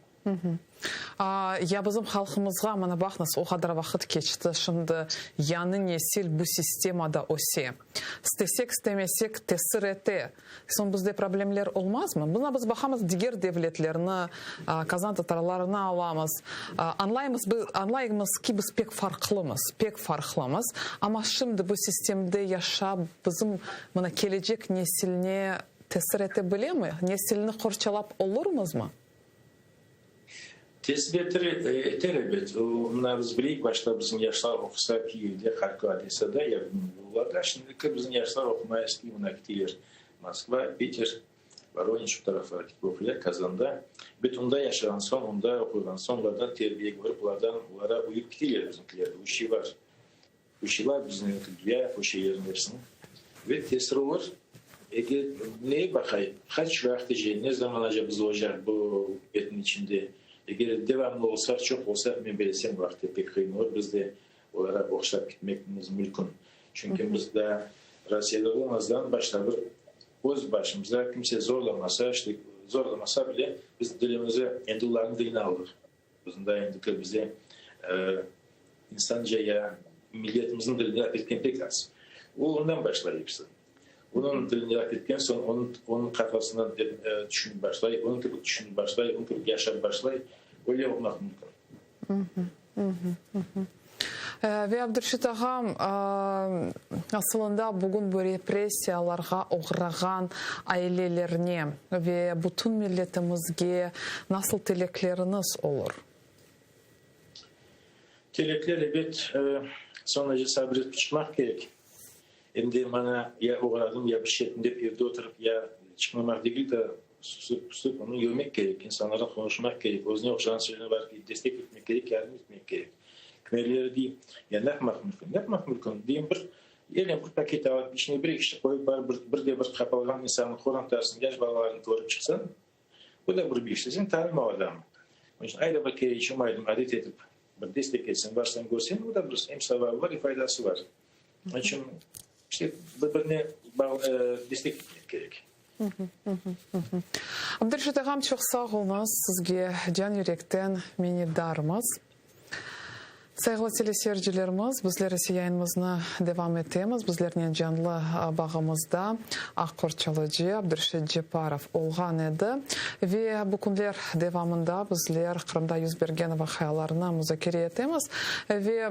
Ya bizim halqımızğa, mana baqıñız, o qadar vaqıt keçti, şimdi yañı nesil bu sistemada öse. İstesek, istemesek, tesir ete. Soñ bizde problemler olmazmı? Mına biz baqamız diger devletlerni, Kazan tatarlarını alamız. Añlaymız, añlaymız ki, biz pek farqlımız, pek farqlımız. Amma şimdi bu sistemde yaşap, bizim mına kelecek nesilne tesir ete bilemi? Nesilni qorçalap olurmızmı? Tesir eter, eter ebet. O, mına biz bileyik, başta bizim yaşlar oqusa Kiyevde, Harkov, Odessada ya olarda, şimdiki bizim yaşlar oqumaya istey, mına kiteler Moskva, Piter, Voronej şu taraflara ketip oquylar, Kazanda. Ebet, onda yaşağan soñ, onda oquğan soñ, olardan terbiye körip, olardan, olara uyıp kiteler bizimkiler. Bu şey bar. Bu şey bar, bizim duyaıq bu şeylerniñ episini. Ve tesir olur. Eger neye baqay, qaç vaqıtece, ne zamanaca biz olacaq bu betniñ içinde. Eger devamlı olsaq, çoq olsaq, men bilesem, vaqıt pek qıyın olur, biz de olara oqşap ketmekimiz mülkün. Çünki biz daa Rossiyada olmazdan başta bir öz başımıza kimse zorlamasa, işte zorlamasa bile, biz dilimizi, endi olarnıñ dilini aldıq. Bizim daa endiki bize insanca ya milletimizniñ dilini laf etken pek az. O ondan başlay episi. Onıñ tilini laf etken soñ, onıñ, onıñ qafasından tüşünip başlay, onıñ kibi tüşünip başlay, onıñ kibi yaşap başlay. Öyle olmaq mümkün. Ve Abdurşit ağam, asılında bugün bu repressiyalarğa oğrağan ailelerine ve bütün milletimizge nasıl tilekleriñiz olur? Tilekler, ebet, soñrace sabır etip çıqmaq kerek. Em de mana ya oğradım, ya bir şey ettim dep evde oturıp, ya çıqmamaq degil de, susıp, pısıp, onı yürmek kerek, insanlarnen qonuşmaq kerek, özüne oqşağan şeylerni bar ki, destek etmek kerek, yardım etmek kerek. Kimerleri dey, ya ne yapmaq mümkün? Ne yapmaq mümkün? Deyim, bir, elnen bir paket alıp, içine bir-eki şey qoyıp, barıp bir, bir de bir qapalğan insannıñ qorantasını, yaş balalarını körip çıqsañ, bu da bir bir şey. Sen tanıma o adamnı. Onıñ içün ayda bir kere iç olmaydım, adet etip, bir destek etseñ, barsañ, körseñ, bu da bir em savabı bar, em faydası bar. Onıñ içün, işte, bir-birine bağlı, destek etmek kerek. Abdurşit ağam, çoq sağ oluñız, sizge can yürekten minnetdarmız. Sayğılı teleseyircilerimiz, bizler ise yayınımıznı devam etemiz. Bizlernen canlı bağımızda aq qorçalıcı Abdurşit Ceparov olğan edi. Ve bu künler devamında bizler Qırımda yüz bergen vaqialarnı muzakere etemiz. Ve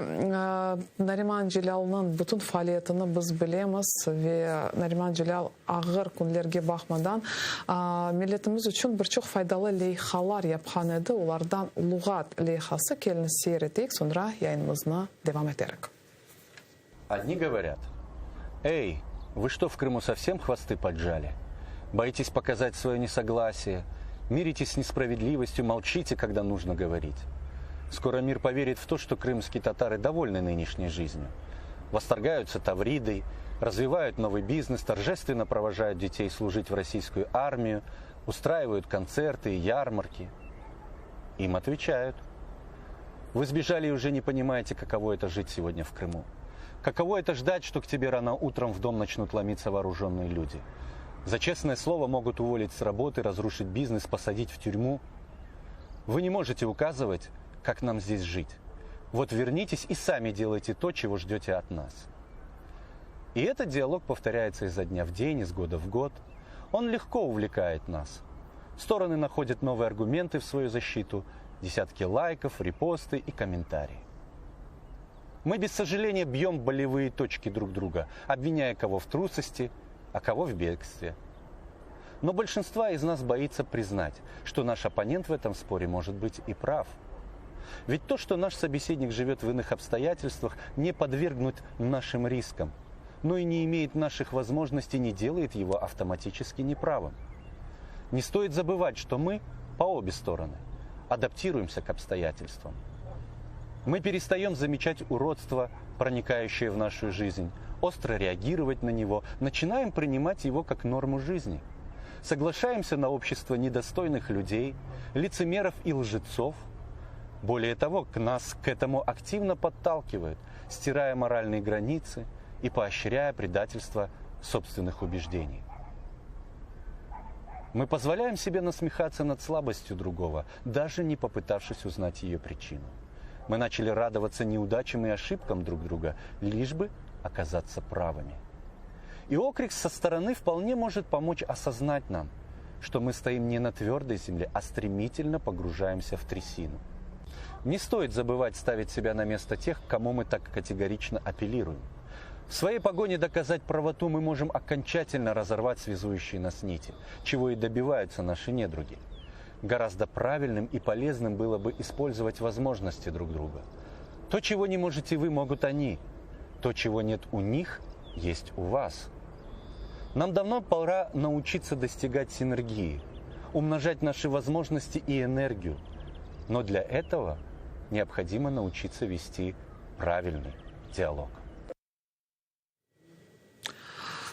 Nariman Celâlnıñ bütün faaliyetini biz bilemiz ve Nariman Celâl ağır künlerge baqmadan, milletimiz içün bir çoq faydalı leyhalar yapqan edi. Olardan Luğat leyhası, keliñiz seyir eteyik, soñra yayınımıznı devam eterik. Odni govorât, Ey, vı çto v Krımu sovsem hvostı poджали? Boites pokazat svoyo nesoglasiye, mirites s nespravedlivostyu, molçite, kogda nujno govorit. Skoro mir poverit v to, çto krımskiye tatarı dovolnı nıneşney jiznyu. Vostorgayutsya Tavridoy, razvivayut novıy biznes, torjestvenno provojayut detey slujit v rossiyskuyu armiyu, ustraivayut kontsertı i yarmarki. Im otveçayut, Vı sbejali i uje ne ponimayete, kakovo eto jit segodnâ v Krımu. Kakovo eto ždat, çto k tebe rano utrom v dom načnut lomitsâ voorujennıye lüdi. Za çestnoye slovo mogut uvolit s rabotı, razruşit biznes, posadit v türmu. Vı ne možete ukazyvat, kak nam zdes jit. Vot vernites i sami delayte to, çego ždete ot nas. I etot dialog povtorâyetsâ izo dnâ v den, iz goda v god. On legko uvlekaet nas. Storony nahodât novıye argumentı v svoyu zaşçitu, desyatki laykov, repostı i kommentarii. Mı bez sojaleniya byem bolevıye toçki drug druga, obvinâya kogo v trusosti, a kogo v begstve. No bolşinstva iz nas boitsâ priznat, çto naş opponent v etom spore možet bıt i prav. Ved to, çto naş sobesednik živet v inıh obstoyatelstvah, ne podvergnut našim riskam, no i ne imeet naših vozmojnostey ne delaet ego avtomatiçeski nepravım. Ne stoit zabıvat, çto mı, po obe storony, adaptiruemsâ k obstoyatelstvam. Mı perestayem zameçat urodstvo, pronikaüşçee v našu jizn, ostro reagirovat na nego, načinaem prinimat ego kak normu jizni. Soglaşaemsâ na obşçestvo nedostoynıh lüdey, litsemerov i lžetsov. Bolee togo, k nas k etomu aktivno podtalkivayut, stiraya moralnıye granitsı i pooşçrâya predatelstvo sobstvennıh ubejdeniy. Мы позволяем себе насмехаться над слабостью другого, даже не попытавшись узнать ее причину. Мы начали радоваться неудачам и ошибкам друг друга, лишь бы оказаться правыми. И окрик со стороны вполне может помочь осознать нам, что мы стоим не на твердой земле, а стремительно погружаемся в трясину. Не стоит забывать ставить себя на место тех, к кому мы так категорично апеллируем. В своей погоне доказать правоту мы можем окончательно разорвать связующие нас нити, чего и добиваются наши недруги. Гораздо правильным и полезным было бы использовать возможности друг друга. То, чего не можете вы, могут они. То, чего нет у них, есть у вас. Нам давно пора научиться достигать синергии, умножать наши возможности и энергию. Но для этого необходимо научиться вести правильный диалог.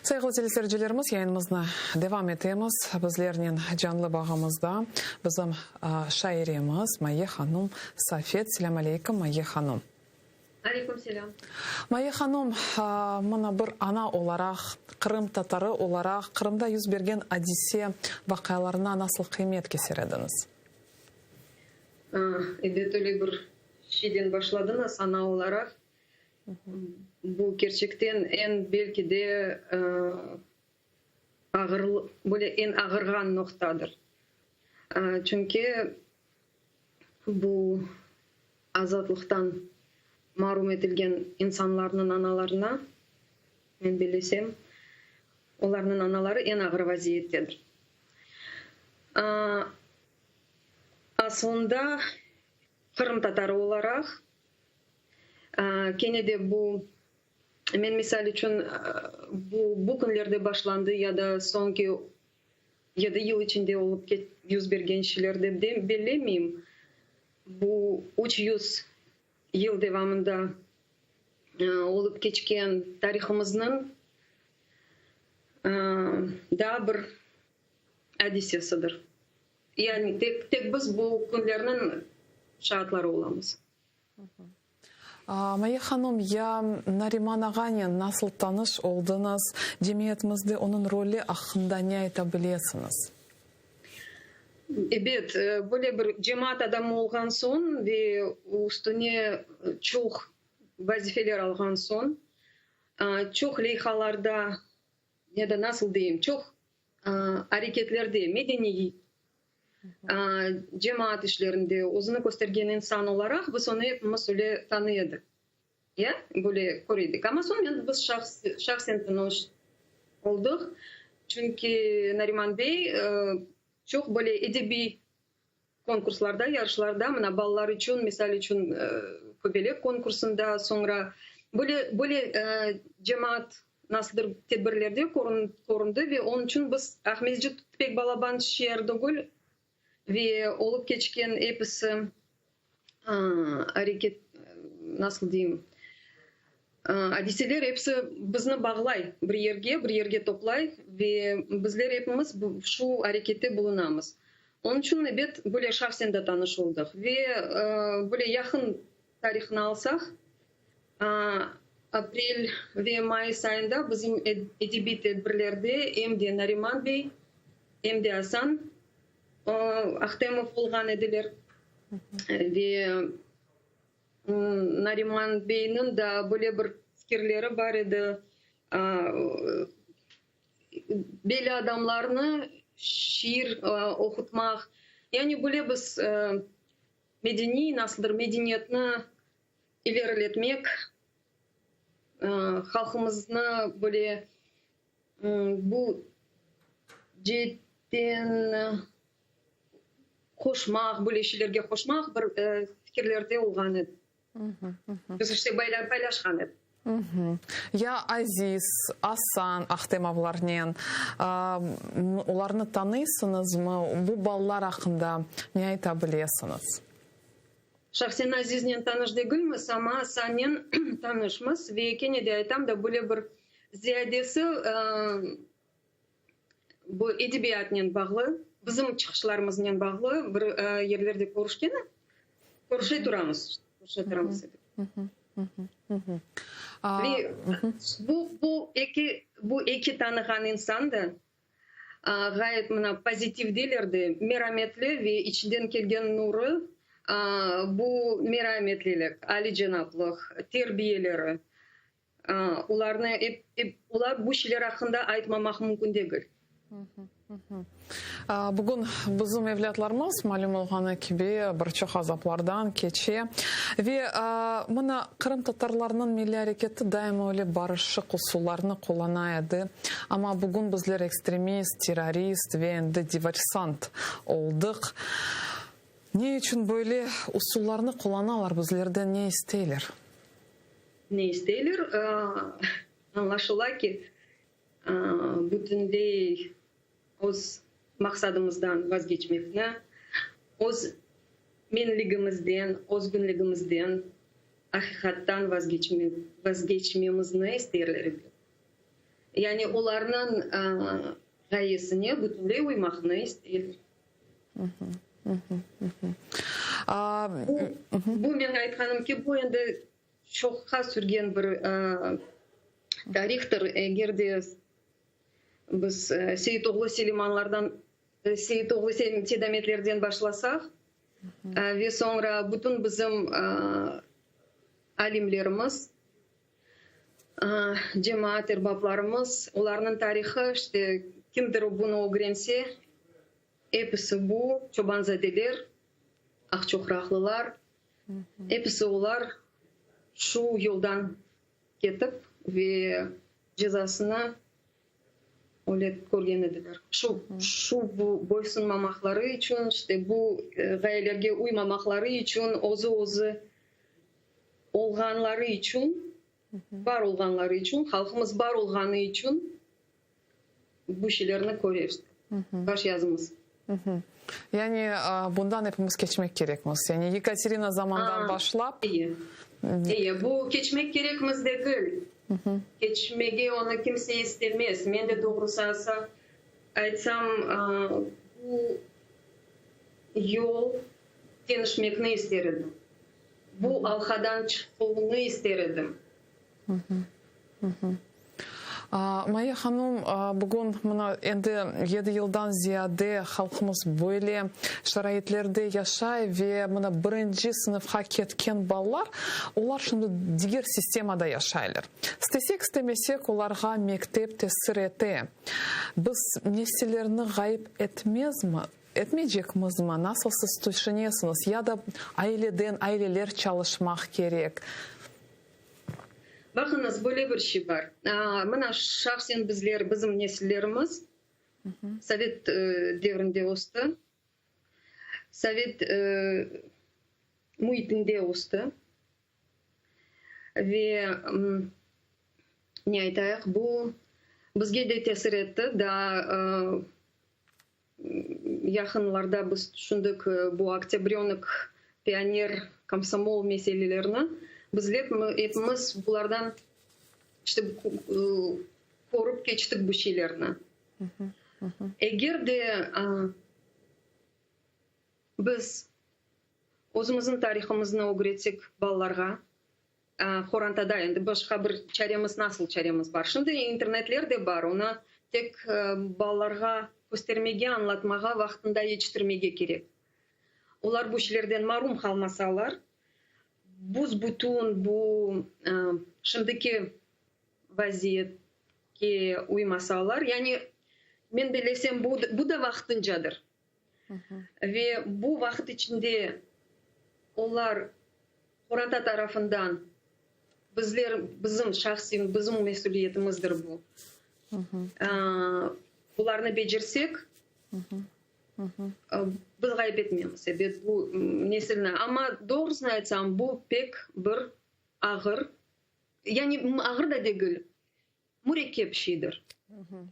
Sayğılı teleseyircilerimiz, yayınımıznı devam etemiz. Bizlernen canlı bağımızda bizim şairemiz Maye hanum Safet. Selâm aleyküm, Maye hanum. Aleyküm selâm. Maye hanum, mına bir ana olaraq, qırım tatarı olaraq, Qırımda yüz bergen adise, vaqialarına nasıl qıymet keser ediñiz? Ebet, öyle bir şeyden başladıñız, ana olaraq. Bu kerçekten eñ belki de ağır, böyle eñ ağırğan noqtadır. Çünki bu azatlıqtan marum etilgen insanlarnıñ analarına, men bellesem, olarnıñ anaları eñ ağır vaziyettedir. Aslında qırımtatarı olaraq, kene de bu, men misal içün, bu bu künlerde başlandı ya da soñki yedi yıl içinde olıp yüz bergen şeyler dep de bellemeyim. Bu 300 yıl devamında olıp keçken tarihımıznıñ daa bir adisesidir. Yani tek tek biz bu künlerniñ şaatları olamız. Maye hanım, ya Nariman ağanen nasıl tanış oldıñız, cemiyetimizde onıñ roli aqqında ne ayta bilesiñiz? Ebet, böyle bir cemaat adamı olğan soñ ve üstüne çoq vazifeler alğan soñ, çoq leyhalarda ya da nasıl deyim, çoq areketlerde, medeniy, cemaat işlerinde özüni köstergen insan olaraq biz onı epimiz öyle tanıy edik, ya, böyle köre edik. Amma soñ men biz şahsen tanış oldıq, çünki Nariman bey çoq böyle edebiy konkurslarda, yarışlarda, mına balalar içün, misal içün, Köbelek konkursında, soñra böyle, böyle cemaat nasıldır tedbirlerde köründi ve onıñ içün biz Aqmescit pek balaban şeer degil ve olıp keçken episi areket, nasıl deyim, adiseler episi bizni bağlay bir yerge, bir yerge toplay ve bizler epimiz şu arekette bulunamız. Onıñ içün, ebet, böyle şahsen de tanış oldıq ve böyle yaqın tarihni alsaq, aprel ve mayıs ayında bizim edebiy tedbirlerde em de Nariman bey, em de Asan Ahtemov olğan ediler ve Nariman beyniñ da böyle bir fikirleri bar edi, belli adamlarnı şiir oqutmaq, yani böyle biz medeniy, nasıldır medeniyetni ileriletmek, halqımıznı böyle bu ceetten qoşmaq, böyle şeylerge qoşmaq bir fikirlerde olğan edi. Biz işte paylaşqan edik. Ya Aziz, Asan Ahtemovlarnen, olarnı tanıysıñızmı? Bu balalar aqqında ne ayta bilesiñiz? Şahsen Aziznen tanış degilmiz, amma Asannen tanışmız ve kene de aytam da, böyle bir ziyadesi bu edebiyatnen bağlı, bizim çıqışlarımıznen bağlı bir yerlerde körüşken, körüşe turamız, körüşe turamız edik. Ve bu, bu eki, bu eki tanığan insan da. Ğayet mına pozitiv deyler de, merametli ve içinden kelgen nurı, bu merametlilik, alicenaplıq, terbiyeleri, olarnı ep, ep, olar bu şeyler aqqında aytmamaq mümkün degil. Bugün bizim evlâtlarımız, malüm olğanı kibi, bir çoq azaplardan keçe. Ve mına qırımtatarlarnıñ milliy areketi daima öyle barışıq usullarnı qullana edi. Amma bugün bizler ekstremist, terrorist ve endi diversant oldıq. Ne içün böyle usullarnı qullanalar, bizlerden ne isteyler? Ne isteyler? Añlaşıla ki, bütünley öz maqsadımızdan vazgeçmekni, öz menligimizden, özgünligimizden, aqiqattan vazgeçmemizni isterler edi. Yani olarnıñ ğayesine bütünley uymaqnı isteyler. Bu, men aytqanım kibi, bu endi çoqqa sürgen bir tarihtır. Eger de biz Seyitoğlu Selimanlardan, Seyitoğlu Seydametlerden başlasaq ve soñra bütün bizim alimlerimiz, cemaat erbaplarımız, olarnıñ tarihı, işte, kimdir bunı ögrense, episi bu çobanzadeler, aqçoqraqlılar, Episi olar şu yoldan ketip ve cezasını öyle körgen ediler. Şu, şu bu boysunmamaqları içün, işte bu ğayelerge uymamaqları içün, özü-özü olğanları içün, bar olğanları içün, halqımız bar olğanı içün bu şeylerni köre işte, baş yazımız. Yani bundan epimiz keçmek kerekmiz. Yani Yekaterina zamandan başlap. Eyi, eyi, bu keçmek kerekmiz degil. Keçmege onı kimse istemez. Men de doğrusı aytsam, bu yol deñişmekni ister edim. Bu alqadan çıquvnı ister edim. Maya hanım, bugün mına endi yedi yıldan ziyade halqımız böyle şaraitlerde yaşay ve mına birinci sınıfqa ketken balalar, olar şimdi diger sistemada yaşaylar. İstesek, istemesek, olarğa mektep tesir ete. Biz nesillerni ğayıp etmezmi, etmeycekmizmi, nasıl siz tüşünesiñiz, ya da aileden aileler çalışmaq kerek? Baqıñız, böyle bir şey bar. Mına, şahsen bizler, bizim nesillerimiz sovet devrinde östi, sovet müitinde östi ve, ne aytayıq, bu bizge de tesir etti, daa Yaqınlarda biz tüşündik bu oktâbrönok, pioner, komsomol meselelerini. Bizler epimiz bulardan işte körip keçtik bu şeylerni. Eger de biz özümizniñ tarihımıznı ögretsek balalarğa, Qorantada endi başqa bir çaremiz, nasıl çaremiz bar? Şimdi internetler de bar, onı tek balalarğa köstermege, añlatmağa, vaqtında yetiştirmege kerek. Olar bu şeylerden marum qalmasalar, büs-bütün bu şimdiki vaziyetke uymasalar, yani men bellesem, bu, bu da vaqtıncadır. Ve bu vaqıt içinde olar qoranta tarafından bizler, bizim şahsiy, bizim mesüliyetimizdir bu. Bularnı becersek, biz ğayıp etmemiz, ebet, bu nesilni. Amma doğrusını aytsam, bu pek bir ağır, yani ağır da degil, Mürekkep şeydir.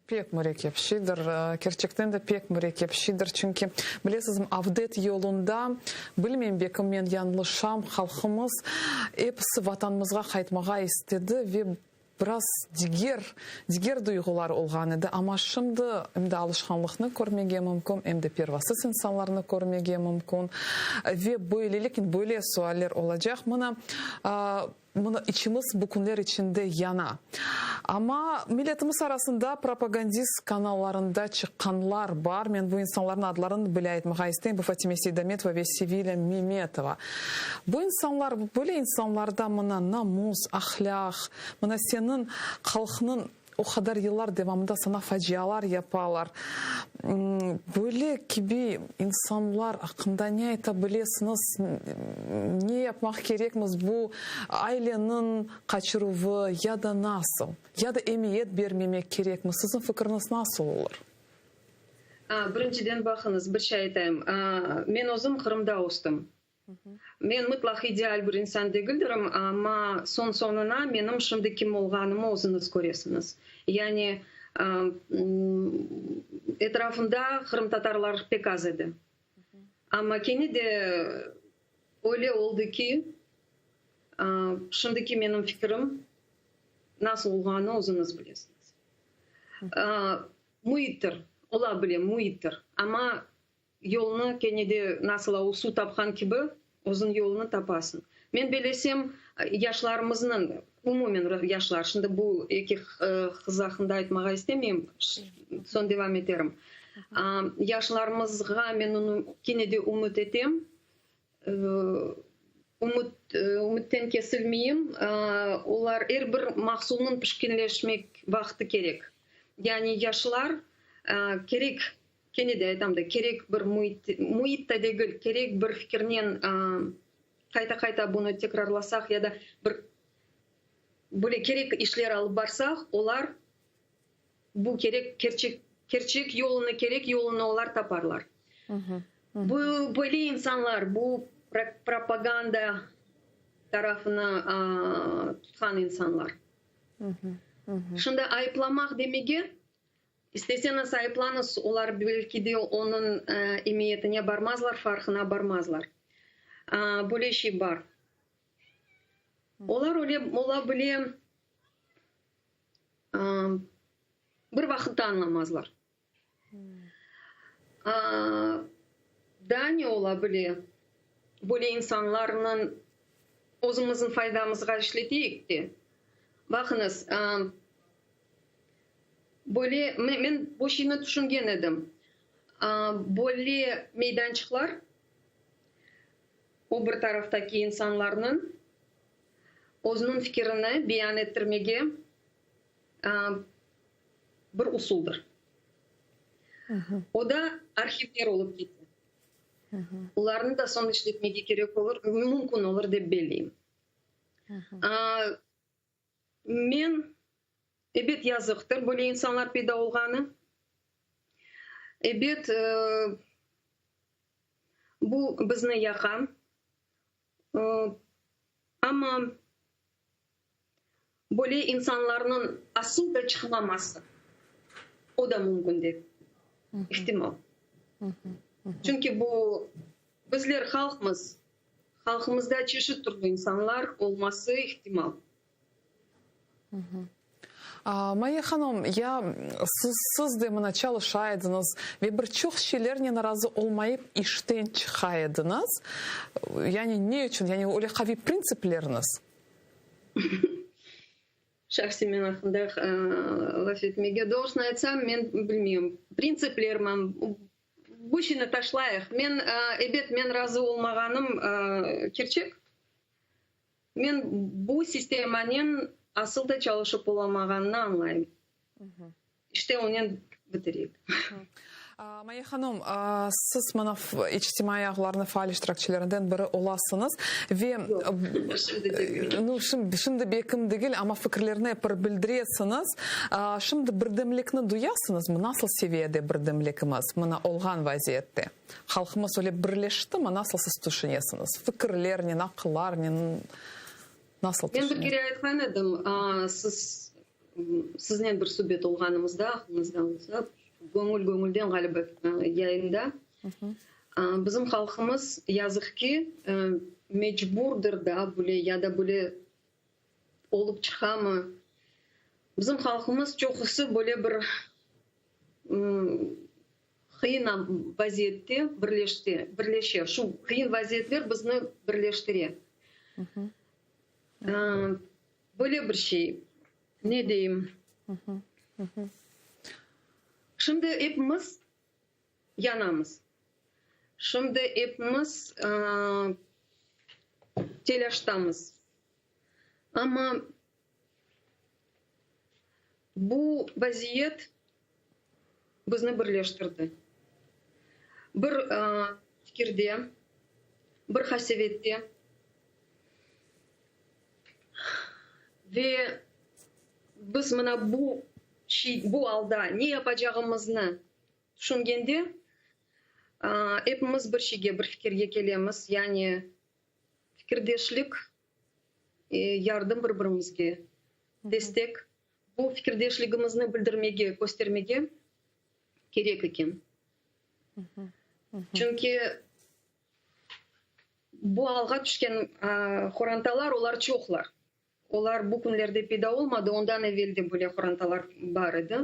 Pek mürekkep şeydir, kerçekten de pek mürekkep şeydir, çünki, bilesizmi, avdet yolunda, bilmeyim, belki men yañlışam, halqımız episi Vatanımızğa qaytmağa istedi ve biraz diger, diger duyğular olğan edi, amma şimdi em de alışqanlıqnı körmege mümkün, em de pervasız insanlarnı körmege mümkün ve böyleliknen böyle sualler olacaq. Mına. Mına içimiz bu künler içinde yana. Amma milletimiz arasında propagandist kanallarında çıqqanlar bar. Men bu insanlarnıñ adlarını bile aytmağa isteyim, bu Fatime Seydametova ve Sevilâ Memetova. Bu insanlar, böyle insanlarda mına namus, ahlâq, mına seniñ halqnıñ O qadar yıllar devamında sana facialar yapalar. Böyle kibi insanlar aqqında ne ayta bilesiñiz? Ne yapmaq kerekmiz bu aileniñ qaçıruvı ya da nasıl? Ya da emiyet bermemek kerekmi? Siziñ fikriñiz nasıl olur? Birinciden baqıñız, bir şey aytayım. Men özüm Qırımda östim. Men mıtlaq ideal bir insan degildirim, amma soñ-soñuna menim şimdi kim olğanımı özüñiz köresiñiz. Yani, etrafımda qırımtatarlar pek az edi. Amma kene de öyle oldı ki, şimdiki menim fikirim nasıl olğanını özüñiz bilesiñiz. Müittir, ola bile, müittir, amma Yolnı kene de nasıl o suv tapqan kibi, özüñ yolunı tapasıñ. Men belesem, yaşlarımıznıñ, umumen yaşlar, şimdi bu eki qız aqqında aytmağa istemeyim, soñ devam eterim. Yaşlarımızğa men kene de ümüt etem, ümüt, ümütten kesilmeyim, olar er bir mahsulnıñ pişkinleşmek vaqtı kerek. Yani yaşlar kerek Kene de aytam da, kerek bir müit, müit ta degil, kerek bir fikirnen qayta-qayta bunı tekrarlasaq ya da bir böyle kerek işler alıp barsaq, olar bu kerek kerçek kerçek yolunı, kerek yolunı olar taparlar. Bu böyle insanlar, bu propaganda tarafını tutqan insanlar. Şimdi ayıplamaq demege, İsteseñiz ayıplañız, olar belki de onıñ emiyetine barmazlar, farqına barmazlar. Böyle şey bar. Olar öyle ola bile, bir vaqıtta añlamazlar. Daa ne ola bile, böyle insanlarnıñ özümizniñ faydamızğa işleteyik de. Baqıñız, Böyle, men bu şeyni tüşüngen edim. Böyle meydançıqlar o bir taraftaki insanlarnıñ özüniñ fikirini beyan ettirmege bir usuldır. O da arhivler olıp kete. Olarnı da soñ işletmege kerek olur, mümkün olur dep belleyim. Men, ebet, yazıqtır böyle insanlar peyda olğanı. Ebet, bu bizni yaqa. Amma böyle insanlarnıñ asıl da çıqmaması, o da mümkün de, ihtimal. Çünki bu, bizler halqmız, Halqımızda çeşit türlü insanlar olması ihtimal. Mayye hanım, ya siz, siz de mına çalışa ediñiz ve bir çoq şeylernen razı olmayıp işten çıqa ediñiz. Yani ne içün? Yani öyle qaviy printsipleriñiz? Şahsiy men aqqında laf etmege, doğrusını aytsam, men bilmeyim. Printsiplerim, bu şeyni taşlayıq. Men, ebet, men razı olmağanım kerçek. Men bu sistemanen asıl da çalışıp olamağanını añlayım. İşte onen bitireyik. Mayye hanım, siz mına içtimaiy ağlarnıñ faal iştirakçilerinden biri olasıñız ve Yoq, şimdi degil. Nu, şimdi belkim degil, amma fikirlerni ep bir bildiresiñiz. Şimdi birdemlikni duyasıñızmı? Nasıl seviyede birdemlikimiz mına olğan vaziyette? Halqımız öyle birleştimi? Nasıl siz tüşünesiñiz? Fikirlernen, aqıllarnen nasıl Men bir tüşünesiñiz? kere aytqan edim, siz Siznen bir subet olğanımızda, aqlıñızda olsa, Göñül göñülden ğaliba yayında, bizim halqımız, yazıq ki, mecburdır da böyle ya da böyle olıp çıqamı, bizim halqımız çoqusı böyle bir qıyın vaziyette birleşte, birleşe. Şu qıyın vaziyetler bizni birleştire. Böyle bir şey, ne deyim. Şimdi epimiz yanamız. Şimdi epimiz telâştamız. Amma bu vaziyet bizni birleştirdi. Bir fikirde, bir qasevette ve biz mına bu şey, bu alda ne yapacağımıznı tüşüngende, epimiz bir şeyge, bir fikirge kelemiz, yani fikirdeşlik, yardım bir-birimizge, destek, bu fikirdeşligimizni bildirmege, köstermege kerek eken. Çünki bu alğa tüşken qorantalar, olar çoqlar. Olar bu künlerde peyda olmadı, ondan evel de böyle qorantalar bar edi.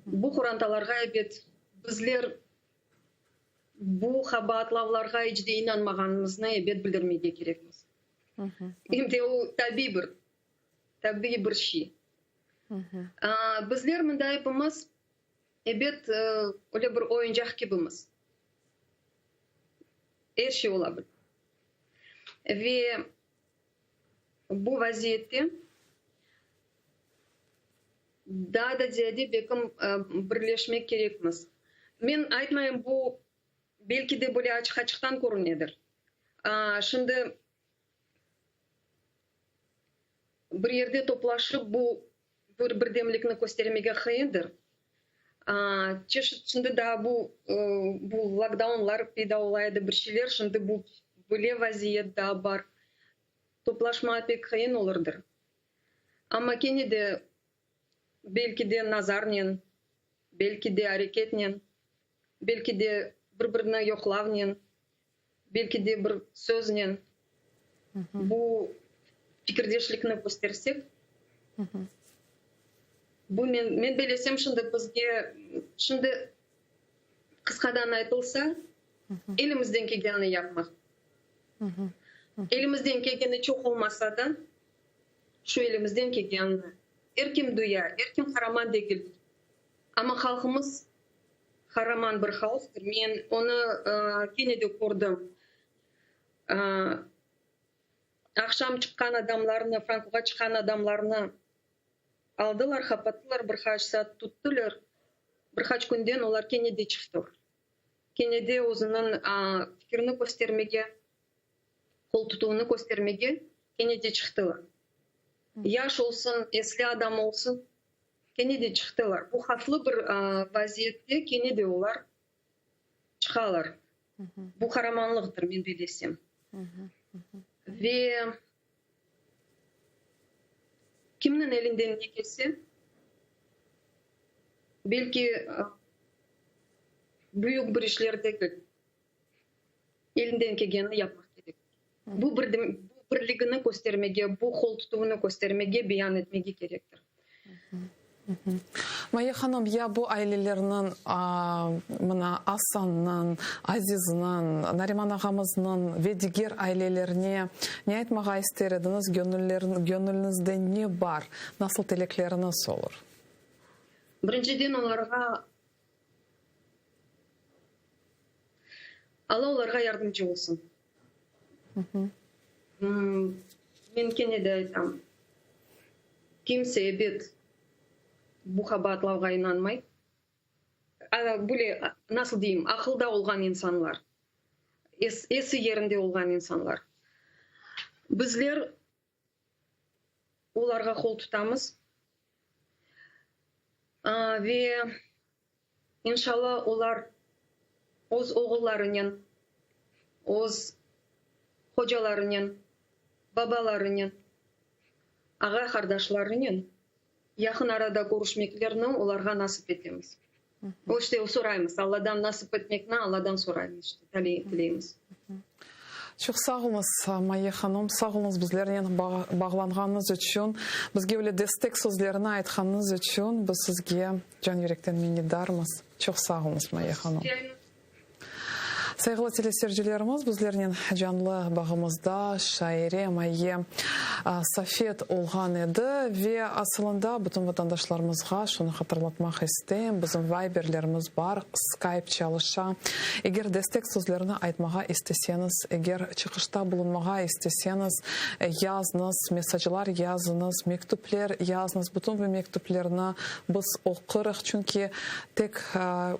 Bu qorantalarğa, ebet, bizler bu qabaatlavlarğa iç de inanmağanımıznı, ebet, bildirmege kerekmiz. Em de o tabiy bir, tabiy bir şey. Bizler mında epimiz, ebet, öyle bir oyuncaq kibimiz. Er şey ola bile. Ve bu vaziyette daa da ziyade bekim birleşmek kerekmiz. Men aytmayım, bu belki de böyle açıq-açıqtan körünedir. Şimdi bir yerde toplaşıp bu bir birdemlikni köstermege qıyındır. Çeşit, şimdi daa bu, bu lokdaunlar peyda ola edi, bir şeyler, şimdi bu böyle vaziyet daa bar. Toplaşma pek qıyın olurdır. Amma kene de, belki de nazarnen, belki de areketnen, belki de bir-birini yoqlavnen, belki de bir söznen bu fikirdeşlikni köstersek, bu men, men belesem, şimdi bizge, şimdi qısqadan aytılsa, elimizden kelgenini yapmaq. Elimizden kelgeni çoq olmasa da, şu elimizden kelgenini. Er kim duya, er kim qaraman degildir. Amma halqımız qaraman bir halqtır. Men onı kene de kördim. Aqşam çıqqan adamlarnı, Frankoğa çıqqan adamlarnı aldılar, qapattılar, bir qaç saat tuttılar. Bir qaç künden olar kene de çıqtılar. Kene de özüniñ fikirini köstermege, qol tutuvını köstermege kene de çıqtılar. Yaş olsun, esli adam olsun, kene de çıqtılar. Bu havflı bir vaziyette kene de olar çıqalar. Bu qaramanlıqtır, men belesem. Ve kimniñ elinden ne kelse, belki büyük bir işler degil, elinden kelgenini yapmaq kerek. Bu birligini köstermege, bu qol tutuvını köstermege, beyan etmege kerektir. Maye hanım, ya bu ailelerniñ, mına, Asannıñ, Azizniñ, Nariman ağamıznıñ ve diger ailelerine ne aytmağa ister ediñiz, göñlüñizde ne bar, nasıl tilekleriñiz olur? Birinciden, olarğa Alla olarğa yardımcı olsun. Men kene de aytam, kimse, ebet, bu qabaatlavğa inanmay. Böyle, nasıl deyim, aqılda olğan insanlar, esi yerinde olğan insanlar. Bizler olarğa qol tutamız ve inşalla olar öz oğullarınen, öz hocalarınen, babalarınen, ağa-qardaşlarınen yaqın arada körüşmeklerini olarğa nasip etemiz. İşte, soraymız, Alladan nasip etmekni Alladan soraymız, işte, tileymiz. Çoq sağ oluñız, Maye hanım, sağ oluñız bizlernen bağlanğanıñız içün, bizge öyle destek sözlerini aytqanıñız içün biz sizge can yürekten minnetdarmız. Çoq sağ oluñız, Maye hanım. Sayğılı teleseyircilerimiz, bizlernen canlı bağımızda şaire Mayye Safet olğan edi ve asılında bütün vatandaşlarımızğa şunı hatırlatmaq isteyim, bizim Viberlerimiz bar, Skype çalışa. Eger destek sözlerini aytmağa isteseñiz, eger çıqışta bulunmağa isteseñiz, yazıñız, mesaclar yazıñız, mektüpler yazıñız, bütün bu mektüplerni biz oqurıq, çünki tek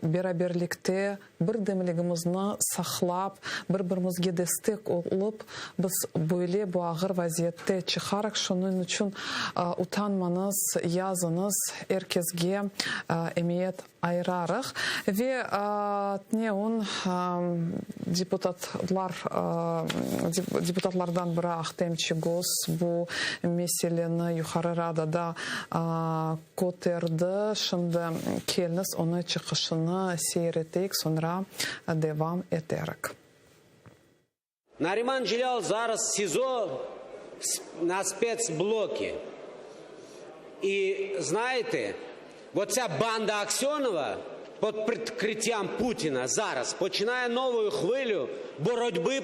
beraberlikte birdemligimizni saqlap, bir-birimizge destek olıp, biz böyle bu ağır vaziyette çıqarıq. Şunıñ içün utanmañız, yazıñız, er kesge emiyet ayırarıq. Ve tneun deputatlar, deputatlardan biri Ahtem Çiygoz bu meseleni Yuqarı Radada köterdi. Şimdi keliñiz, onıñ çıqışını seyir eteyik, soñra devam eterik. Nariman Celâl zaraz SİZO na spetsbloki. İ znaєте, оця банда Аксьонова під прикриттям Путіна зараз починає нову хвилю боротьби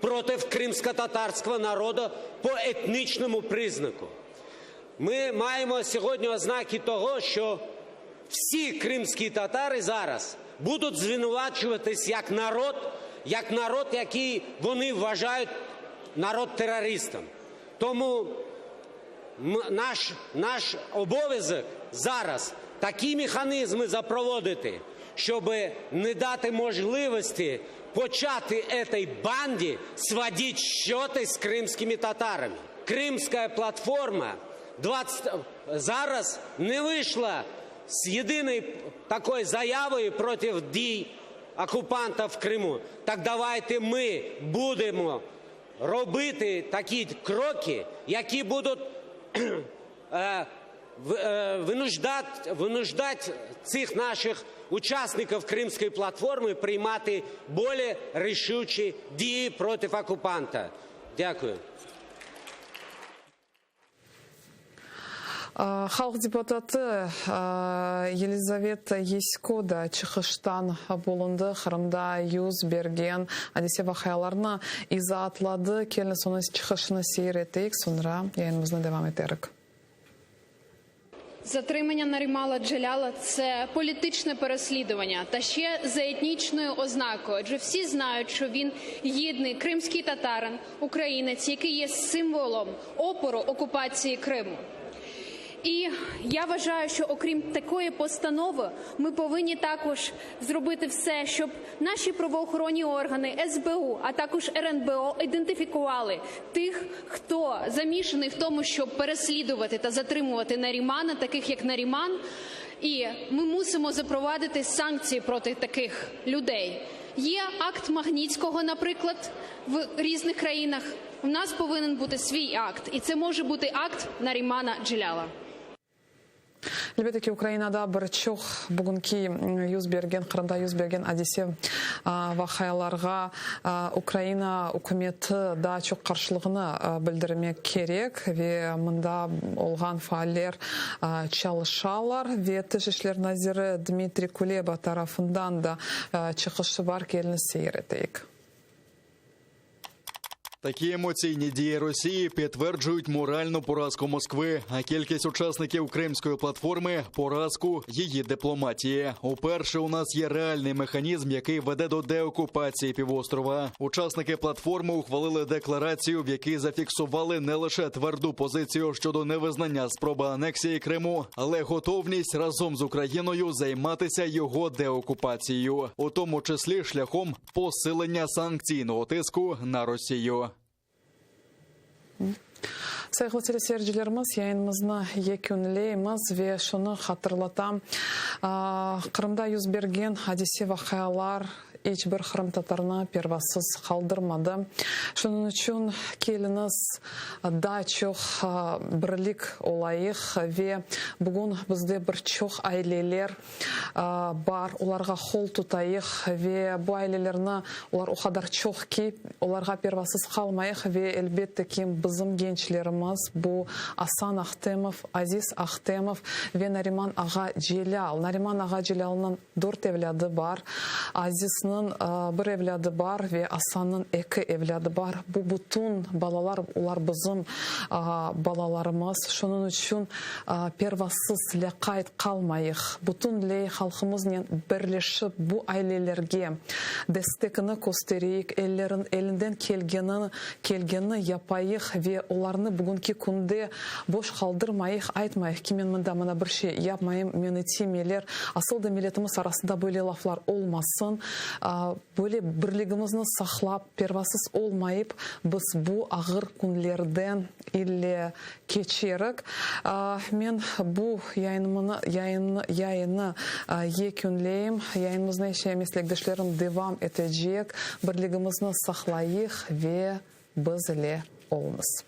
проти кримськотатарського народу по етнічному признаку. Ми маємо сьогодні ознаки того, що всі кримські татари зараз будуть звинувачуватись як народ, як народ, який вони вважають народ терористом. Тому наш, наш обов'язок зараз такі механізми запроводити, щоб не дати можливості почати этой банді сводить счеты з кримськими татарами. Кримська платформа 20, зараз не вийшла з єдиною такою заявою проти дій окупанта в Криму. Так давайте ми будемо робити такі кроки, які будуть е, е, винуждати, винуждати цих наших учасників Кримської платформи приймати більш рішучі дії проти окупанта. Дякую. Halq deputatı Yelizaveta Yesko da çıqıştan bulundı, Qırımda yüz bergen adise-vaqialarnı izaatladı. Keliñiz, onıñ çıqışını seyir eteyik, soñra yayınımıznı devam eterik. Затримання Нарімала Джеляла це політичне переслідування та ще за етнічною ознакою. Адже всі знають, що він гідний кримський татарин, українець, який є символом опору окупації Криму. І я вважаю, що окрім такої постанови, ми повинні також зробити все, щоб наші правоохоронні органи СБУ, а також РНБО ідентифікували тих, хто замішаний в тому, щоб переслідувати та затримувати Нарімана, таких як Наріман. І ми мусимо запровадити санкції проти таких людей. Є акт Магнітського, наприклад, в різних країнах. У нас повинен бути свій акт, і це може бути акт Нарімана Джеляла. Elbette ki, Ukrainada bir çoq bugünki yüz bergen, Qırımda yüz bergen adise vaqialarğa Ukraina ükümeti daa çoq qarşılığını bildirmek kerek ve mında olğan faaller çalışalar ve Tış işler naziri Dmitriy Kuleba tarafından da çıqışı bar, keliñiz seyir eteyik. Такі емоційні дії Росії підтверджують моральну поразку Москви. А кількість учасників Кримської платформи поразку її дипломатії. Уперше у нас є реальний механізм, який веде до деокупації півострова. Учасники платформи ухвалили декларацію, в якій зафіксували не лише тверду позицію щодо невизнання спроби анексії Криму, але готовність разом з Україною займатися його деокупацією, у тому числі шляхом посилення санкційного тиску на Росію. Sayğılı teleseyircilerimiz, yayınımıznı yekünleymiz ve şunı hatırlatam, Qırımda yüz bergen adise-vaqialar iç bir qırımtatarnı pervasız qaldırmadı. Şunıñ içün keliñiz, daa çoq birlik olayıq ve bugün bizde bir çoq aileler bar, olarğa qol tutayıq ve bu ailelerni, olar o qadar çoq ki, olarğa pervasız qalmayıq ve, elbette ki, bizim gençlerimiz, bu Asan Ahtemov, Aziz Ahtemov ve Nariman ağa Celâl. Nariman ağa Celâlnıñ dört evlâdı bar. Azizniñ. Babasınıñ bir evlâdı bar ve Asannıñ eki evlâdı bar. Bu bütün balalar, olar bizim balalarımız. Şunıñ içün pervasız, lâqayt qalmayıq. Bütünley halqımıznen birleşip bu ailelerge destekni köstereyik, ellerin elinden kelgenini kelgenini yapayıq ve olarnı bugünki künde boş qaldırmayıq, aytmayıq ki, men mında mına bir şey yapmayım, meni tiymeler. Asıl da milletimiz arasında böyle laflar olmasın. Böyle birligimizni saqlap, pervasız olmayıp, biz bu ağır künlerden ille keçerik. Men bu yayınımını, yayınnı, yayını yekünleyim. Yayınımıznı ise meslekdeşlerim devam etecek. Birligimizni saqlayıq ve biz ile oluñız.